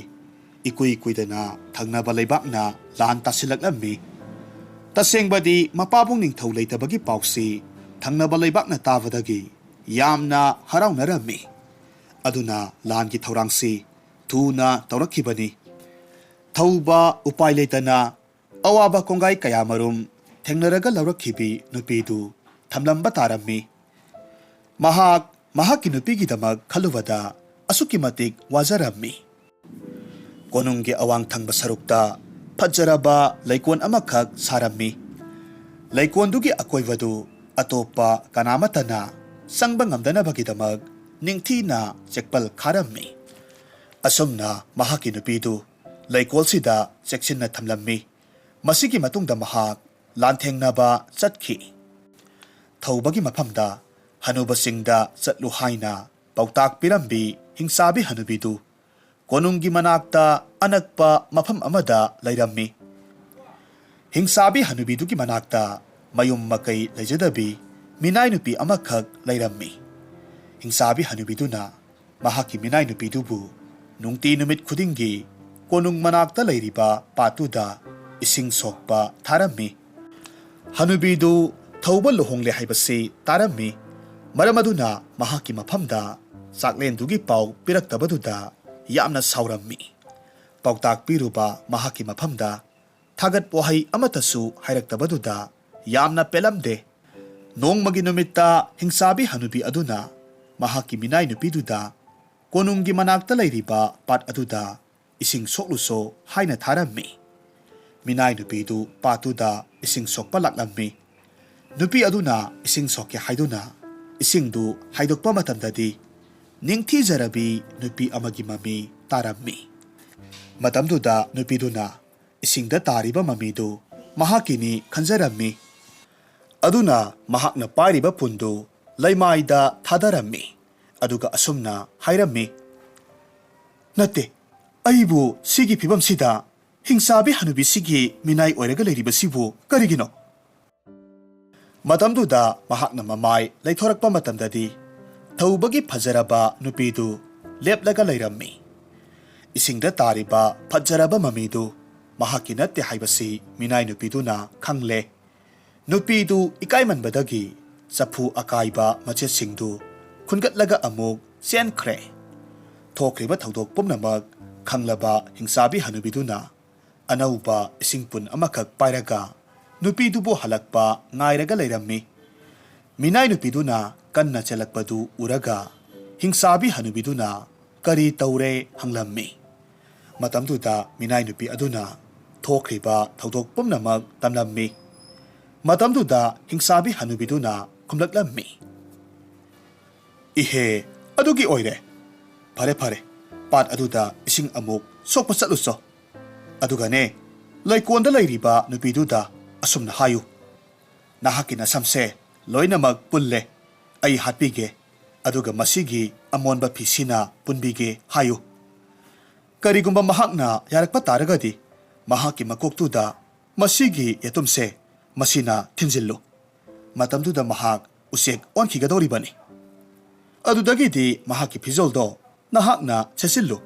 ꯏꯀꯨꯏ ꯀꯨꯏꯗꯅ ꯊꯪꯅꯕ ꯂꯩꯕꯥꯛꯅ ꯂꯥꯟ ꯇꯥꯁꯤꯜꯂꯛꯂꯝꯃꯤ꯫ ꯇꯁꯦꯡꯕꯗꯤ ꯃꯄꯥꯕꯨꯡ ꯅꯤꯡꯊꯧ ꯂꯩꯇꯕꯒꯤ ꯄꯥꯎꯁꯤ ꯊꯪꯅꯕ ꯂꯩꯕꯥꯛꯅ ꯇꯥꯕꯗꯒꯤ ꯌꯥꯝꯅ ꯍꯔꯥꯎꯅꯔꯝꯃꯤ꯫ ꯑꯗꯨꯅ ꯂꯥꯟꯒꯤ ꯊꯧꯔꯥꯡꯁꯤ ꯊꯨꯅ ꯇꯧꯔꯛꯈꯤꯕꯅꯤ꯫ ꯊꯧꯕ ꯎꯄꯥꯏ ꯂꯩꯇꯅ ꯑꯋꯥꯕ ꯀꯣꯡꯒꯥꯏ ꯀꯌꯥꯃꯔꯨꯝ ꯊꯦꯡꯅꯔꯒ ꯂꯧꯔꯛꯈꯤꯕꯤ ꯅꯨꯄꯤꯗꯨ ꯊꯝꯂꯝꯕ ꯇꯥꯔꯝꯃꯤ꯫ ꯃꯍꯥꯛ ꯃꯍꯥꯛꯀꯤ ꯅꯨꯄꯤꯒꯤꯗꯃꯛ ꯈꯜꯂꯨꯕꯗ ꯑꯁꯨꯛꯀꯤ ꯃꯇꯤꯛ ꯋꯥꯖꯔꯝꯃꯤ꯫ ꯀꯣꯅꯨꯡꯒꯤ ꯑꯋꯥꯡ ꯊꯪꯕ ꯁꯔꯨꯛꯇ ꯐꯖꯔꯕ ꯂꯩꯀꯣꯜ ꯑꯃꯈꯛ ꯁꯥꯔꯝꯃꯤ꯫ ꯂꯩꯀꯣꯜꯗꯨꯒꯤ ꯑꯀꯣꯏꯕꯗꯨ ꯑꯇꯣꯞꯄ ꯀꯅꯥꯃꯠꯇꯅ ꯆꯪꯕ ꯉꯝꯗꯅꯕꯒꯤꯗꯃꯛ ꯅꯤꯡꯊꯤꯅ ꯆꯦꯛꯄꯜ ꯈꯥꯔꯝꯃꯤ꯫ ꯑꯁꯨꯝꯅ ꯃꯍꯥꯛꯀꯤ ꯅꯨꯄꯤꯗꯨ ꯂꯩꯀꯣꯜꯁꯤꯗ ꯆꯦꯛꯁꯤꯟꯅ ꯊꯝꯂꯝꯃꯤ꯫ ꯃꯁꯤꯒꯤ ꯃꯇꯨꯡꯗ ꯃꯍꯥꯛ ꯂꯥꯟꯊꯦꯡꯅꯕ ꯆꯠꯈꯤ꯫ ꯊꯧꯕꯒꯤ ꯃꯐꯝꯗ ꯍꯅꯨꯕꯁꯤꯡꯗ ꯆꯠꯂꯨ ꯍꯥꯏꯅ ꯄꯥꯎꯇꯥꯛ ꯄꯤꯔꯝꯕꯤ ꯍꯤꯡꯆꯥꯕꯤ ꯍꯅꯨꯕꯤꯗꯨ ꯀꯣꯅꯨꯡꯒꯤ ꯃꯅꯥꯛꯇ ꯑꯅꯛꯄ ꯃꯐꯝ ꯑꯃꯗ ꯂꯩꯔꯝꯃꯤ꯫ ꯍꯤꯡꯆꯥꯕꯤ ꯍꯅꯨꯕꯤꯗꯨꯒꯤ ꯃꯅꯥꯛꯇ ꯃꯌꯨꯝ ꯃꯀꯩ ꯂꯩꯖꯗꯕꯤ ꯃꯤꯅꯥꯏ ꯅꯨꯄꯤ ꯑꯃꯈꯛ ꯂꯩꯔꯝꯃꯤ꯫ ꯍꯤꯡꯆꯥꯕꯤ ꯍꯅꯨꯕꯤꯗꯨꯅ ꯃꯍꯥꯛꯀꯤ ꯃꯤꯅꯥꯏ ꯅꯨꯄꯤꯗꯨꯕꯨ ꯅꯨꯡꯇꯤ ꯅꯨꯃꯤꯠ ꯈꯨꯗꯤꯡꯒꯤ ꯀꯣꯅꯨꯡ ꯃꯅꯥꯛꯇ ꯂꯩꯔꯤꯕ ꯄꯥꯠꯇꯨꯗ ꯏꯁꯤꯡ ꯁꯣꯛꯄ ꯊꯥꯔꯝꯃꯤ꯫ ꯍꯅꯨꯕꯤꯗꯨ ꯊꯧꯕ ꯂꯨꯍꯣꯡꯂꯦ ꯍꯥꯏꯕꯁꯤ ꯇꯥꯔꯝꯃꯤ꯫ ꯃꯔꯝ ꯑꯗꯨꯅ ꯃꯍꯥꯛꯀꯤ ꯃꯐꯝꯗ ꯆꯥꯛꯂꯦꯟꯗꯨꯒꯤ ꯄꯥꯎ ꯄꯤꯔꯛꯇꯕꯗꯨꯗ ꯌꯥꯝꯅ ꯁꯥꯎꯔꯝꯃꯤ꯫ ꯄꯥꯎꯇꯥꯛ ꯄꯤꯔꯨꯕ ꯃꯍꯥꯛꯀꯤ ꯃꯐꯝꯗ ꯊꯥꯒꯠ ꯋꯥꯍꯩ ꯑꯃꯠꯇꯁꯨ ꯍꯥꯏꯔꯛꯇꯕꯗꯨꯗ ꯌꯥꯝꯅ ꯄꯦꯜꯂꯝꯗꯦ꯫ ꯅꯣꯡꯃꯒꯤ ꯅꯨꯃꯤꯠꯇ ꯍꯤꯡꯆꯥꯕꯤ ꯍꯅꯨꯕꯤ ꯑꯗꯨꯅ ꯃꯍꯥꯛꯀꯤ ꯃꯤꯅꯥꯏ ꯅꯨꯄꯤꯗꯨꯗ ꯀꯣꯅꯨꯡꯒꯤ ꯃꯅꯥꯛꯇ ꯂꯩꯔꯤꯕ ꯄꯥꯠ ꯑꯗꯨꯗ ꯏꯁꯤꯡ ꯁꯣꯛꯂꯨꯁꯣ ꯍꯥꯏꯅ ꯊꯥꯔꯝꯃꯤ꯫ ꯃꯤꯅꯥꯏ ꯅꯨꯄꯤꯗꯨ ꯄꯥꯠꯇꯨꯗ ꯏꯁꯤꯡ ꯁꯣꯛꯄ ꯂꯥꯛꯂꯝꯃꯤ꯫ ꯅꯨꯄꯤ ꯑꯗꯨꯅ ꯏꯁꯤꯡ ꯁꯣꯛꯀꯦ ꯍꯥꯏꯗꯨꯅ ꯏꯁꯤꯡꯗꯨ ꯍꯥꯏꯗꯣꯛꯄ ꯃꯇꯝꯗꯗꯤ, ꯅꯤꯡꯊꯤꯖꯔꯕꯤ ꯅꯨꯄꯤ ꯑꯃꯒꯤ ꯃꯃꯤ ꯇꯥꯔꯝꯃꯤ꯫ ꯃꯇꯝꯗꯨꯗ ꯅꯨꯄꯤꯗꯨꯅ ꯏꯁꯤꯡꯗ ꯇꯥꯔꯤꯕ ꯃꯃꯤꯗꯨ ꯃꯍꯥꯛꯀꯤꯅꯤ ꯈꯟꯖꯔꯝꯃꯤ꯫ ꯑꯗꯨꯅ ꯃꯍꯥꯛꯅ ꯄꯥꯏꯔꯤꯕ ꯄꯨꯟꯗꯨ ꯂꯩꯃꯥꯏꯗ ꯊꯥꯗꯔꯝꯃꯤ꯫ ꯑꯗꯨꯒ ꯑꯁꯨꯝꯅ ꯍꯥꯏꯔꯝꯃꯤ, "ꯅꯠꯇꯦ, ꯑꯩꯕꯨ ꯁꯤꯒꯤ ꯐꯤꯕꯝꯁꯤꯗ ꯍꯤꯡꯆꯥꯕꯤ ꯍꯅꯨꯕꯤꯁꯤꯒꯤ ꯃꯤꯅꯥꯏ ꯑꯣꯏꯔꯒ ꯂꯩꯔꯤꯕꯁꯤꯕꯨ ꯀꯔꯤꯒꯤꯅꯣ?" ꯃꯇꯝꯗꯨꯗ ꯃꯍꯥꯛꯅ ꯃꯃꯥꯏ ꯂꯩꯊꯣꯔꯛꯄ ꯃꯇꯝꯗꯗꯤ, ꯊꯧꯕꯒꯤ ꯐꯖꯔꯕ ꯅꯨꯄꯤꯗꯨ ꯂꯦꯞꯂꯒ ꯂꯩꯔꯝꯃꯤ꯫ ꯏꯁꯤꯡꯗ ꯇꯥꯔꯤꯕ ꯐꯖꯔꯕ ꯃꯃꯤꯗꯨ ꯃꯍꯥꯛꯀꯤ ꯅꯠꯇꯦ ꯍꯥꯏꯕꯁꯤ ꯃꯤꯅꯥꯏ ꯅꯨꯄꯤꯗꯨꯅ ꯈꯪꯂꯦ꯫ ꯅꯨꯄꯤꯗꯨ ꯏꯀꯥꯏꯃꯟꯕꯗꯒꯤ ꯆꯐꯨ ꯑꯀꯥꯏꯕ ꯃꯆꯦꯠꯁꯤꯡꯗꯨ ꯈꯨꯟꯒꯠꯂꯒ ꯑꯃꯨꯛ ꯆꯦꯟꯈ꯭ꯔꯦ꯫ ꯊꯣꯛꯈ꯭ꯔꯤꯕ ꯊꯧꯗꯣꯛ ꯄꯨꯝꯅꯃꯛ ꯈꯪꯂꯕ ꯍꯤꯡꯆꯥꯕꯤ ꯍꯅꯨꯕꯤꯗꯨꯅ ꯑꯅꯧꯕ ꯏꯁꯤꯡ ꯄꯨꯟ ꯑꯃꯈꯛ ꯄꯥꯏꯔꯒ ꯅꯨꯄꯤꯗꯨꯕꯨ ꯍꯜꯂꯛꯄ ꯉꯥꯏꯔꯒ ꯂꯩꯔꯝꯃꯤ꯫ ꯃꯤꯅꯥꯏ ꯅꯨꯄꯤꯗꯨꯅ ꯀꯟꯅ ꯆꯦꯜꯂꯛꯄꯗꯨ ꯎꯔꯒ ꯍꯤꯡꯆꯥꯕꯤ ꯍꯅꯨꯕꯤꯗꯨꯅ ꯀꯔꯤ ꯇꯧꯔꯦ ꯍꯪꯂꯝꯃꯤ꯫ ꯃꯇꯝꯗꯨꯗ ꯃꯤꯅꯥꯏ ꯅꯨꯄꯤ ꯑꯗꯨꯅ ꯊꯣꯛꯈ꯭ꯔꯤꯕ ꯊꯧꯗꯣꯛ ꯄꯨꯝꯅꯃꯛ ꯇꯝꯂꯝꯃꯤ꯫ ꯃꯇꯝꯗꯨꯗ ꯍꯤꯡꯆꯥꯕꯤ ꯍꯅꯨꯕꯤꯗꯨꯅ ꯈꯨꯝꯂꯛꯂꯝꯃꯤ, "ꯏꯍꯦ, ꯑꯗꯨꯒꯤ ꯑꯣꯏꯔꯦ꯫ ꯐꯔꯦ, ꯐꯔꯦ, ꯄꯥꯠ ꯑꯗꯨꯗ ꯏꯁꯤꯡ ꯑꯃꯨꯛ ꯁꯣꯛꯄ ꯆꯠꯂꯨꯆꯣ꯫ ꯑꯗꯨꯒꯅꯦ, ꯂꯩꯀꯣꯟꯗ ꯂꯩꯔꯤꯕ ꯅꯨꯄꯤꯗꯨꯗ ꯑꯁꯨꯝꯅ ꯍꯥꯏꯌꯨ, 'ꯅꯍꯥꯛꯀꯤ ꯅꯁꯝꯁꯦ ꯂꯣꯏꯅꯃꯛ ꯄꯨꯜꯂꯦ, ꯑꯩ ꯍꯥꯠꯄꯤꯒꯦ, ꯑꯗꯨꯒ ꯃꯁꯤꯒꯤ ꯑꯃꯣꯟꯕ ꯐꯤꯁꯤꯅ ꯄꯨꯟꯕꯤꯒꯦ' ꯍꯥꯏꯌꯨ꯫ ꯀꯔꯤꯒꯨꯝꯕ ꯃꯍꯥꯛꯅ ꯌꯥꯔꯛꯄ ꯇꯥꯔꯒꯗꯤ, ꯃꯍꯥꯛꯀꯤ ꯃꯀꯣꯛꯇꯨꯗ ꯃꯁꯤꯒꯤ ꯌꯦꯇꯨꯝꯁꯦ ꯃꯁꯤꯅ ꯊꯤꯟꯖꯤꯜꯂꯨ꯫ ꯃꯇꯝꯗꯨꯗ ꯃꯍꯥꯛ ꯎꯆꯦꯛ ꯑꯣꯟꯈꯤꯒꯗꯧꯔꯤꯕꯅꯤ꯫ ꯑꯗꯨꯗꯒꯤꯗꯤ ꯃꯍꯥꯛꯀꯤ ꯐꯤꯖꯣꯜꯗꯣ ꯅꯍꯥꯛꯅ ꯁꯦꯠꯆꯤꯜꯂꯨ,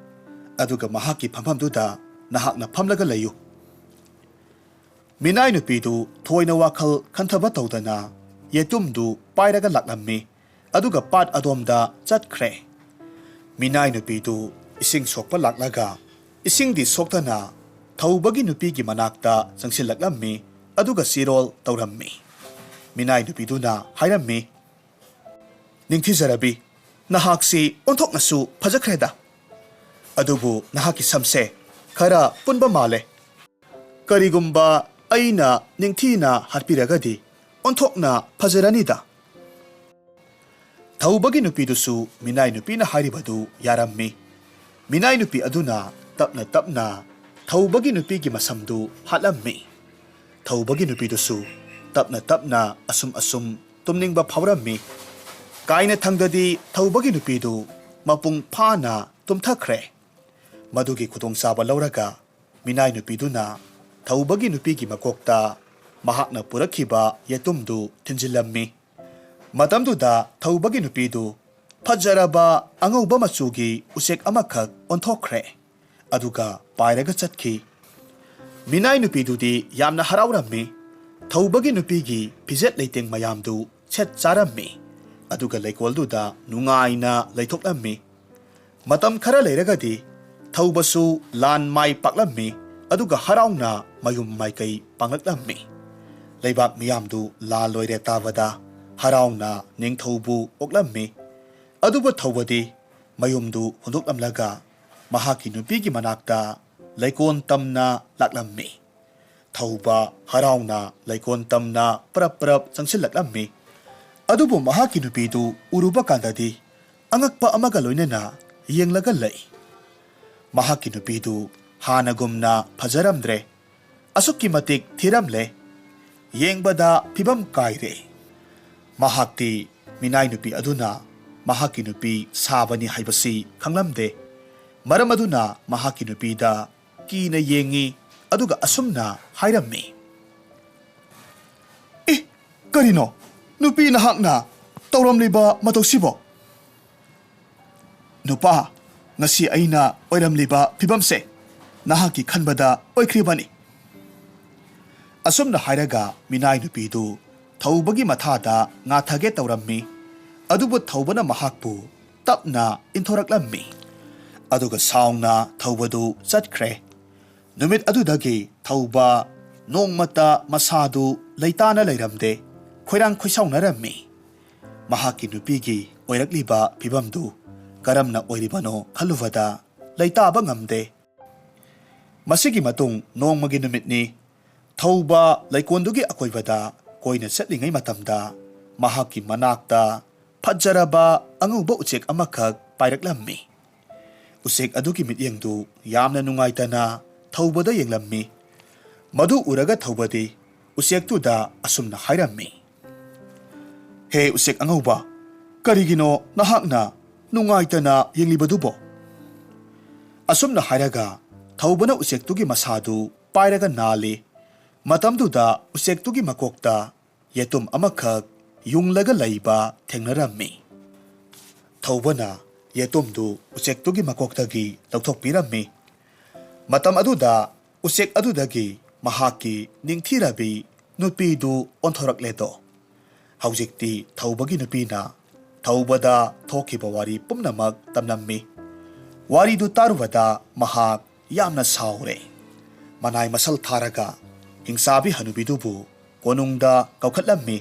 ꯑꯗꯨꯒ ꯃꯍꯥꯛꯀꯤ ꯐꯝꯐꯝꯗꯨꯗ ꯅꯍꯥꯛꯅ ꯐꯝꯂꯒ ꯂꯩꯌꯨ"꯫ ꯃꯤꯅꯥꯏ ꯅꯨꯄꯤꯗꯨ ꯊꯣꯏꯅ ꯋꯥꯈꯜ ꯈꯟꯊꯕ ꯇꯧꯗꯅ ꯌꯦꯇꯨꯝꯗꯨ ꯄꯥꯏꯔꯒ ꯂꯥꯛꯂꯝꯃꯤ, ꯑꯗꯨꯒ ꯄꯥꯠ ꯑꯗꯣꯝꯗ ꯆꯠꯈ꯭ꯔꯦ꯫ ꯃꯤꯅꯥꯏ ꯅꯨꯄꯤꯗꯨ ꯏꯁꯤꯡ ꯁꯣꯛꯄ ꯂꯥꯛꯂꯒ ꯏꯁꯤꯡꯗꯤ ꯁꯣꯛꯇꯅ ꯊꯧꯕꯒꯤ ꯅꯨꯄꯤꯒꯤ ꯃꯅꯥꯛꯇ ꯆꯪꯁꯤꯜꯂꯛꯂꯝꯃꯤ, ꯑꯗꯨꯒ ꯆꯤꯔꯣꯜ ꯇꯧꯔꯝꯃꯤ꯫ ꯃꯤꯅꯥꯏ ꯅꯨꯄꯤꯗꯨꯅ ꯍꯥꯏꯔꯝꯃꯤ, "ꯅꯤꯡꯊꯤꯖꯔꯕꯤ, "ꯅꯍꯥꯛꯁꯤ ꯑꯣꯟꯊꯣꯛꯅꯁꯨ ꯐꯖꯈ꯭ꯔꯦꯗ꯫ ꯑꯗꯨꯕꯨ ꯅꯍꯥꯛꯀꯤ ꯁꯝꯁꯦ ꯈꯔ ꯄꯨꯟꯕ ꯃꯥꯜꯂꯦ꯫ ꯀꯔꯤꯒꯨꯝꯕ ꯑꯩꯅ ꯅꯤꯡꯊꯤꯅ ꯍꯥꯠꯄꯤꯔꯒꯗꯤ ꯑꯣꯟꯊꯣꯛꯅ ꯐꯖꯔꯅꯤꯗ꯫" ꯊꯧꯕꯒꯤ ꯅꯨꯄꯤꯗꯨꯁꯨ ꯃꯤꯅꯥꯏ ꯅꯨꯄꯤꯅ ꯍꯥꯏꯔꯤꯕꯗꯨ ꯌꯥꯔꯝꯃꯤ꯫ ꯃꯤꯅꯥꯏ ꯅꯨꯄꯤ ꯑꯗꯨꯅ ꯇꯞꯅ ꯇꯞꯅ ꯊꯧꯕꯒꯤ ꯅꯨꯄꯤꯒꯤ ꯃꯁꯝꯗꯨ ꯍꯥꯠꯂꯝꯃꯤ꯫ ꯊꯧꯕꯒꯤ ꯅꯨꯄꯤꯗꯨꯁꯨ ꯇꯞꯅ ꯇꯞꯅ ꯑꯁꯨꯝ ꯑꯁꯨꯝ ꯇꯨꯝꯅꯤꯡꯕ ꯐꯥꯎꯔꯝꯃꯤ꯫ ꯀꯥꯏꯅ ꯊꯪꯗꯗꯤ ꯊꯧꯕꯒꯤ ꯅꯨꯄꯤꯗꯨ ꯃꯄꯨꯡ ꯐꯥꯅ ꯇꯨꯝꯊꯈ꯭ꯔꯦ꯫ ꯃꯗꯨꯒꯤ ꯈꯨꯗꯣꯡꯆꯥꯕ ꯂꯧꯔꯒ ꯃꯤꯅꯥꯏ ꯅꯨꯄꯤꯗꯨꯅ ꯊꯧꯕꯒꯤ ꯅꯨꯄꯤꯒꯤ ꯃꯀꯣꯛꯇ ꯃꯍꯥꯛꯅ ꯄꯨꯔꯛꯈꯤꯕ ꯌꯦꯇꯨꯝꯗꯨ ꯊꯤꯟꯖꯤꯜꯂꯝꯃꯤ꯫ ꯃꯇꯝꯗꯨꯗ ꯊꯧꯕꯒꯤ ꯅꯨꯄꯤꯗꯨ ꯐꯖꯔꯕ ꯑꯉꯧꯕ ꯃꯆꯨꯒꯤ ꯎꯆꯦꯛ ꯑꯃꯈꯛ ꯑꯣꯟꯊꯣꯛꯈ꯭ꯔꯦ꯫ ꯑꯗꯨꯒ ꯄꯥꯏꯔꯒ ꯆꯠꯈꯤ꯫ ꯃꯤꯅꯥꯏ ꯅꯨꯄꯤꯗꯨꯗꯤ ꯌꯥꯝꯅ ꯍꯔꯥꯎꯔꯝꯃꯤ꯫ ꯊꯧꯕꯒꯤ ꯅꯨꯄꯤꯒꯤ ꯐꯤꯖꯦꯠ ꯂꯩꯇꯦꯡ ꯃꯌꯥꯝꯗꯨ ꯁꯦꯠ ꯆꯥꯔꯝꯃꯤ꯫ ꯑꯗꯨꯒ ꯂꯩꯀꯣꯜꯗꯨꯗ ꯅꯨꯡꯉꯥꯏꯅ ꯂꯩꯊꯣꯛꯂꯝꯃꯤ꯫ ꯃꯇꯝ ꯈꯔ ꯂꯩꯔꯒꯗꯤ ꯊꯧꯕꯁꯨ ꯂꯥꯟ ꯃꯥꯏ ꯄꯥꯛꯂꯝꯃꯤ꯫ ꯑꯗꯨꯒ ꯍꯔꯥꯎꯅ ꯃꯌꯨꯝ ꯃꯥꯏꯀꯩ ꯄꯥꯡꯂꯛꯂꯝꯃꯤ꯫ ꯂꯩꯕꯥꯛ ꯃꯤꯌꯥꯝꯗꯨ ꯂꯥꯜ ꯂꯣꯏꯔꯦ ꯇꯥꯕꯗ ꯍꯔꯥꯎꯅ ꯅꯤꯡꯊꯧꯕꯨ ꯑꯣꯛꯂꯝꯃꯤ꯫ ꯑꯗꯨꯕꯨ ꯊꯧꯕꯗꯤ ꯃꯌꯨꯝꯗꯨ ꯍꯨꯟꯗꯣꯛꯂꯝꯂꯒ ꯃꯍꯥꯛꯀꯤ ꯅꯨꯄꯤꯒꯤ ꯃꯅꯥꯛꯇ ꯂꯩꯀꯣꯟ ꯇꯝꯅ ꯂꯥꯛꯂꯝꯃꯤ꯫ ꯊꯧꯕ ꯍꯔꯥꯎꯅ ꯂꯩꯀꯣꯟ ꯇꯝꯅ ꯄꯔꯞ ꯄꯔꯞ ꯆꯪꯁꯤꯜꯂꯛꯂꯝꯃꯤ꯫ ꯑꯗꯨꯕꯨ ꯃꯍꯥꯛꯀꯤ ꯅꯨꯄꯤꯗꯨ ꯎꯔꯨꯕ ꯀꯥꯟꯗꯗꯤ ꯑꯉꯛꯄ ꯑꯃꯒ ꯂꯣꯏꯅꯅ ꯌꯦꯡꯂꯒ ꯂꯩ꯫ ꯃꯍꯥꯛꯀꯤ ꯅꯨꯄꯤꯗꯨ ꯍꯥꯟꯅꯒꯨꯝꯅ ꯐꯖꯔꯝꯗ꯭ꯔꯦ꯫ ꯑꯁꯨꯛꯀꯤ ꯃꯇꯤꯛ ꯊꯤꯔꯝꯂꯦ꯫ ꯌꯦꯡꯕꯗ ꯐꯤꯕꯝ ꯀꯥꯏꯔꯦ꯫ ꯃꯍꯥꯛꯇꯤ ꯃꯤꯅꯥꯏ ꯅꯨꯄꯤ ꯑꯗꯨꯅ ꯃꯍꯥꯛꯀꯤ ꯅꯨꯄꯤ ꯁꯥꯕꯅꯤ ꯍꯥꯏꯕꯁꯤ ꯈꯪꯂꯝꯗꯦ꯫ ꯃꯔꯝ ꯑꯗꯨꯅ ꯃꯍꯥꯛꯀꯤ ꯅꯨꯄꯤꯗ ꯀꯤꯅ ꯌꯦꯡꯉꯤ꯫ ꯑꯗꯨꯒ ꯑꯁꯨꯝꯅ ꯍꯥꯏꯔꯝꯃꯤ, "ꯑꯦ, ꯀꯔꯤꯅꯣ ꯅꯨꯄꯤ ꯅꯍꯥꯛꯅ ꯇꯧꯔꯝꯂꯤꯕ ꯃꯇꯧꯁꯤꯕꯣ? ꯅꯨꯄꯥ, ꯉꯁꯤ ꯑꯩꯅ ꯑꯣꯏꯔꯝꯂꯤꯕ ꯐꯤꯕꯝꯁꯦ ꯅꯍꯥꯛꯀꯤ ꯈꯟꯕꯗ ꯑꯣꯏꯈ꯭ꯔꯤꯕꯅꯤ꯫" ꯑꯁꯨꯝꯅ ꯍꯥꯏꯔꯒ ꯃꯤꯅꯥꯏ ꯅꯨꯄꯤꯗꯨ ꯊꯧꯕꯒꯤ ꯃꯊꯥꯗ ꯉꯥꯊꯒꯦ ꯇꯧꯔꯝꯃꯤ꯫ ꯑꯗꯨꯕꯨ ꯊꯧꯕꯅ ꯃꯍꯥꯛꯄꯨ ꯇꯞꯅ ꯏꯟꯊꯣꯔꯛꯂꯝꯃꯤ꯫ ꯑꯗꯨꯒ ꯁꯥꯎꯅ ꯊꯧꯕꯗꯨ ꯆꯠꯈ꯭ꯔꯦ꯫ ꯅꯨꯃꯤꯠ ꯑꯗꯨꯗꯒꯤ ꯊꯧꯕ ꯅꯣꯡꯃꯇ ꯃꯁꯥꯗꯨ ꯂꯩꯇꯥꯅ ꯂꯩꯔꯝꯗꯦ꯫ ꯈꯣꯏꯔꯥꯡ ꯈꯣꯏꯁꯥꯎꯅꯔꯝꯃꯤ꯫ ꯃꯍꯥꯛꯀꯤ ꯅꯨꯄꯤꯒꯤ ꯑꯣꯏꯔꯛꯂꯤꯕ ꯐꯤꯕꯝꯗꯨ ꯀꯔꯝꯅ ꯑꯣꯏꯔꯤꯕꯅꯣ ꯈꯜꯂꯨꯕꯗ ꯂꯩꯇꯥꯕ ꯉꯝꯗꯦ꯫ ꯃꯁꯤꯒꯤ ꯃꯇꯨꯡ ꯅꯣꯡꯃꯒꯤ ꯅꯨꯃꯤꯠꯅꯤ꯫ ꯊꯧꯕ ꯂꯩꯀꯣꯜꯗꯨꯒꯤ ꯑꯀꯣꯏꯕꯗ ꯀꯣꯏꯅ ꯆꯠꯂꯤꯉꯩ ꯃꯇꯝꯗ ꯃꯍꯥꯛꯀꯤ ꯃꯅꯥꯛꯇ ꯐꯖꯔꯕ ꯑꯉꯧꯕ ꯎꯆꯦꯛ ꯑꯃꯈꯛ ꯄꯥꯏꯔꯛꯂꯝꯃꯤ꯫ ꯎꯆꯦꯛ ꯑꯗꯨꯒꯤ ꯃꯤꯠꯌꯦꯡꯗꯨ ꯌꯥꯝꯅ ꯅꯨꯡꯉꯥꯏꯇꯅ ꯊꯧꯕꯗ ꯌꯦꯡꯂꯝꯃꯤ꯫ ꯃꯗꯨ ꯎꯔꯒ ꯊꯧꯕꯗꯤ ꯎꯆꯦꯛꯇꯨꯗ ꯑꯁꯨꯝꯅ ꯍꯥꯏꯔꯝꯃꯤ, "ꯍꯦ ꯎꯆꯦꯛ ꯑꯉꯧꯕ, ꯀꯔꯤꯒꯤꯅꯣ ꯅꯍꯥꯛꯅ ꯅꯨꯡꯉꯥꯏꯇꯅ ꯌꯦꯡꯂꯤꯕꯗꯨꯕꯣ?" ꯑꯁꯨꯝꯅ ꯍꯥꯏꯔꯒ ꯊꯧꯕꯅ ꯎꯆꯦꯛꯇꯨꯒꯤ ꯃꯁꯥꯗꯨ ꯄꯥꯏꯔꯒ ꯅꯥꯜꯂꯤ꯫ ꯃꯇꯝꯗꯨꯗ ꯎꯆꯦꯛꯇꯨꯒꯤ ꯃꯀꯣꯛꯇ ꯌꯦꯇꯨꯝ ꯑꯃꯈꯛ ꯌꯨꯡꯂꯒ ꯂꯩꯕ ꯊꯦꯡꯅꯔꯝꯃꯤ꯫ ꯊꯧꯕꯅ ꯌꯦꯇꯨꯝꯗꯨ ꯎꯆꯦꯛꯇꯨꯒꯤ ꯃꯀꯣꯛꯇꯒꯤ ꯂꯧꯊꯣꯛꯄꯤꯔꯝꯃꯤ꯫ ꯃꯇꯝ ꯑꯗꯨꯗ ꯎꯆꯦꯛ ꯑꯗꯨꯗꯒꯤ ꯃꯍꯥꯛꯀꯤ ꯅꯤꯡꯊꯤꯔꯕꯤ ꯅꯨꯄꯤꯗꯨ ꯑꯣꯟꯊꯣꯔꯛꯂꯦꯗꯣ꯫ ꯍꯧꯖꯤꯛꯇꯤ ꯊꯧꯕꯒꯤ ꯅꯨꯄꯤꯅ ꯊꯧꯕꯗ ꯊꯣꯛꯈꯤꯕ ꯋꯥꯔꯤ ꯄꯨꯝꯅꯃꯛ ꯇꯝꯂꯝꯃꯤ꯫ ꯋꯥꯔꯤꯗꯨ ꯇꯥꯔꯨꯕꯗ ꯃꯍꯥꯛ ꯌꯥꯝꯅ ꯁꯥꯎꯔꯦ꯫ ꯃꯅꯥꯏ ꯃꯁꯜ ꯊꯥꯔꯒ ꯍꯤꯡꯆꯥꯕꯤ ꯍꯅꯨꯕꯤꯗꯨꯕꯨ ꯀꯣꯅꯨꯡꯗ ꯀꯧꯈꯠꯂꯝꯃꯤ꯫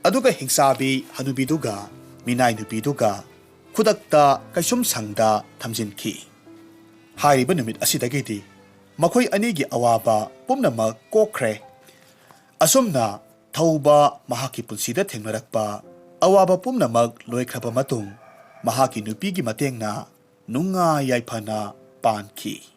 ꯑꯗꯨꯒ ꯍꯤꯡꯆꯥꯕꯤ ꯍꯅꯨꯕꯤꯗꯨꯒ ꯃꯤꯅꯥꯏ ꯅꯨꯄꯤꯗꯨꯒ ꯈꯨꯗꯛꯇ ꯀꯩꯁꯨꯝ ꯁꯪꯗ ꯊꯝꯖꯤꯟꯈꯤ꯫ ꯍꯥꯏꯔꯤꯕ ꯅꯨꯃꯤꯠ ꯑꯁꯤꯗꯒꯤꯗꯤ ꯃꯈꯣꯏ ꯑꯅꯤꯒꯤ ꯑꯋꯥꯕ ꯄꯨꯝꯅꯃꯛ ꯀꯣꯛꯈ꯭ꯔꯦ꯫ ꯑꯁꯨꯝꯅ ꯊꯧꯕ ꯃꯍꯥꯛꯀꯤ ꯄꯨꯟꯁꯤꯗ ꯊꯦꯡꯅꯔꯛꯄ ꯑꯋꯥꯕ ꯄꯨꯝꯅꯃꯛ ꯂꯣꯏꯈ꯭ꯔꯕ ꯃꯇꯨꯡ ꯃꯍꯥꯛꯀꯤ ꯅꯨꯄꯤꯒꯤ ꯃꯇꯦꯡꯅ ꯅꯨꯡꯉꯥꯏ ꯌꯥꯏꯐꯅ ꯄꯥꯟꯈꯤ꯫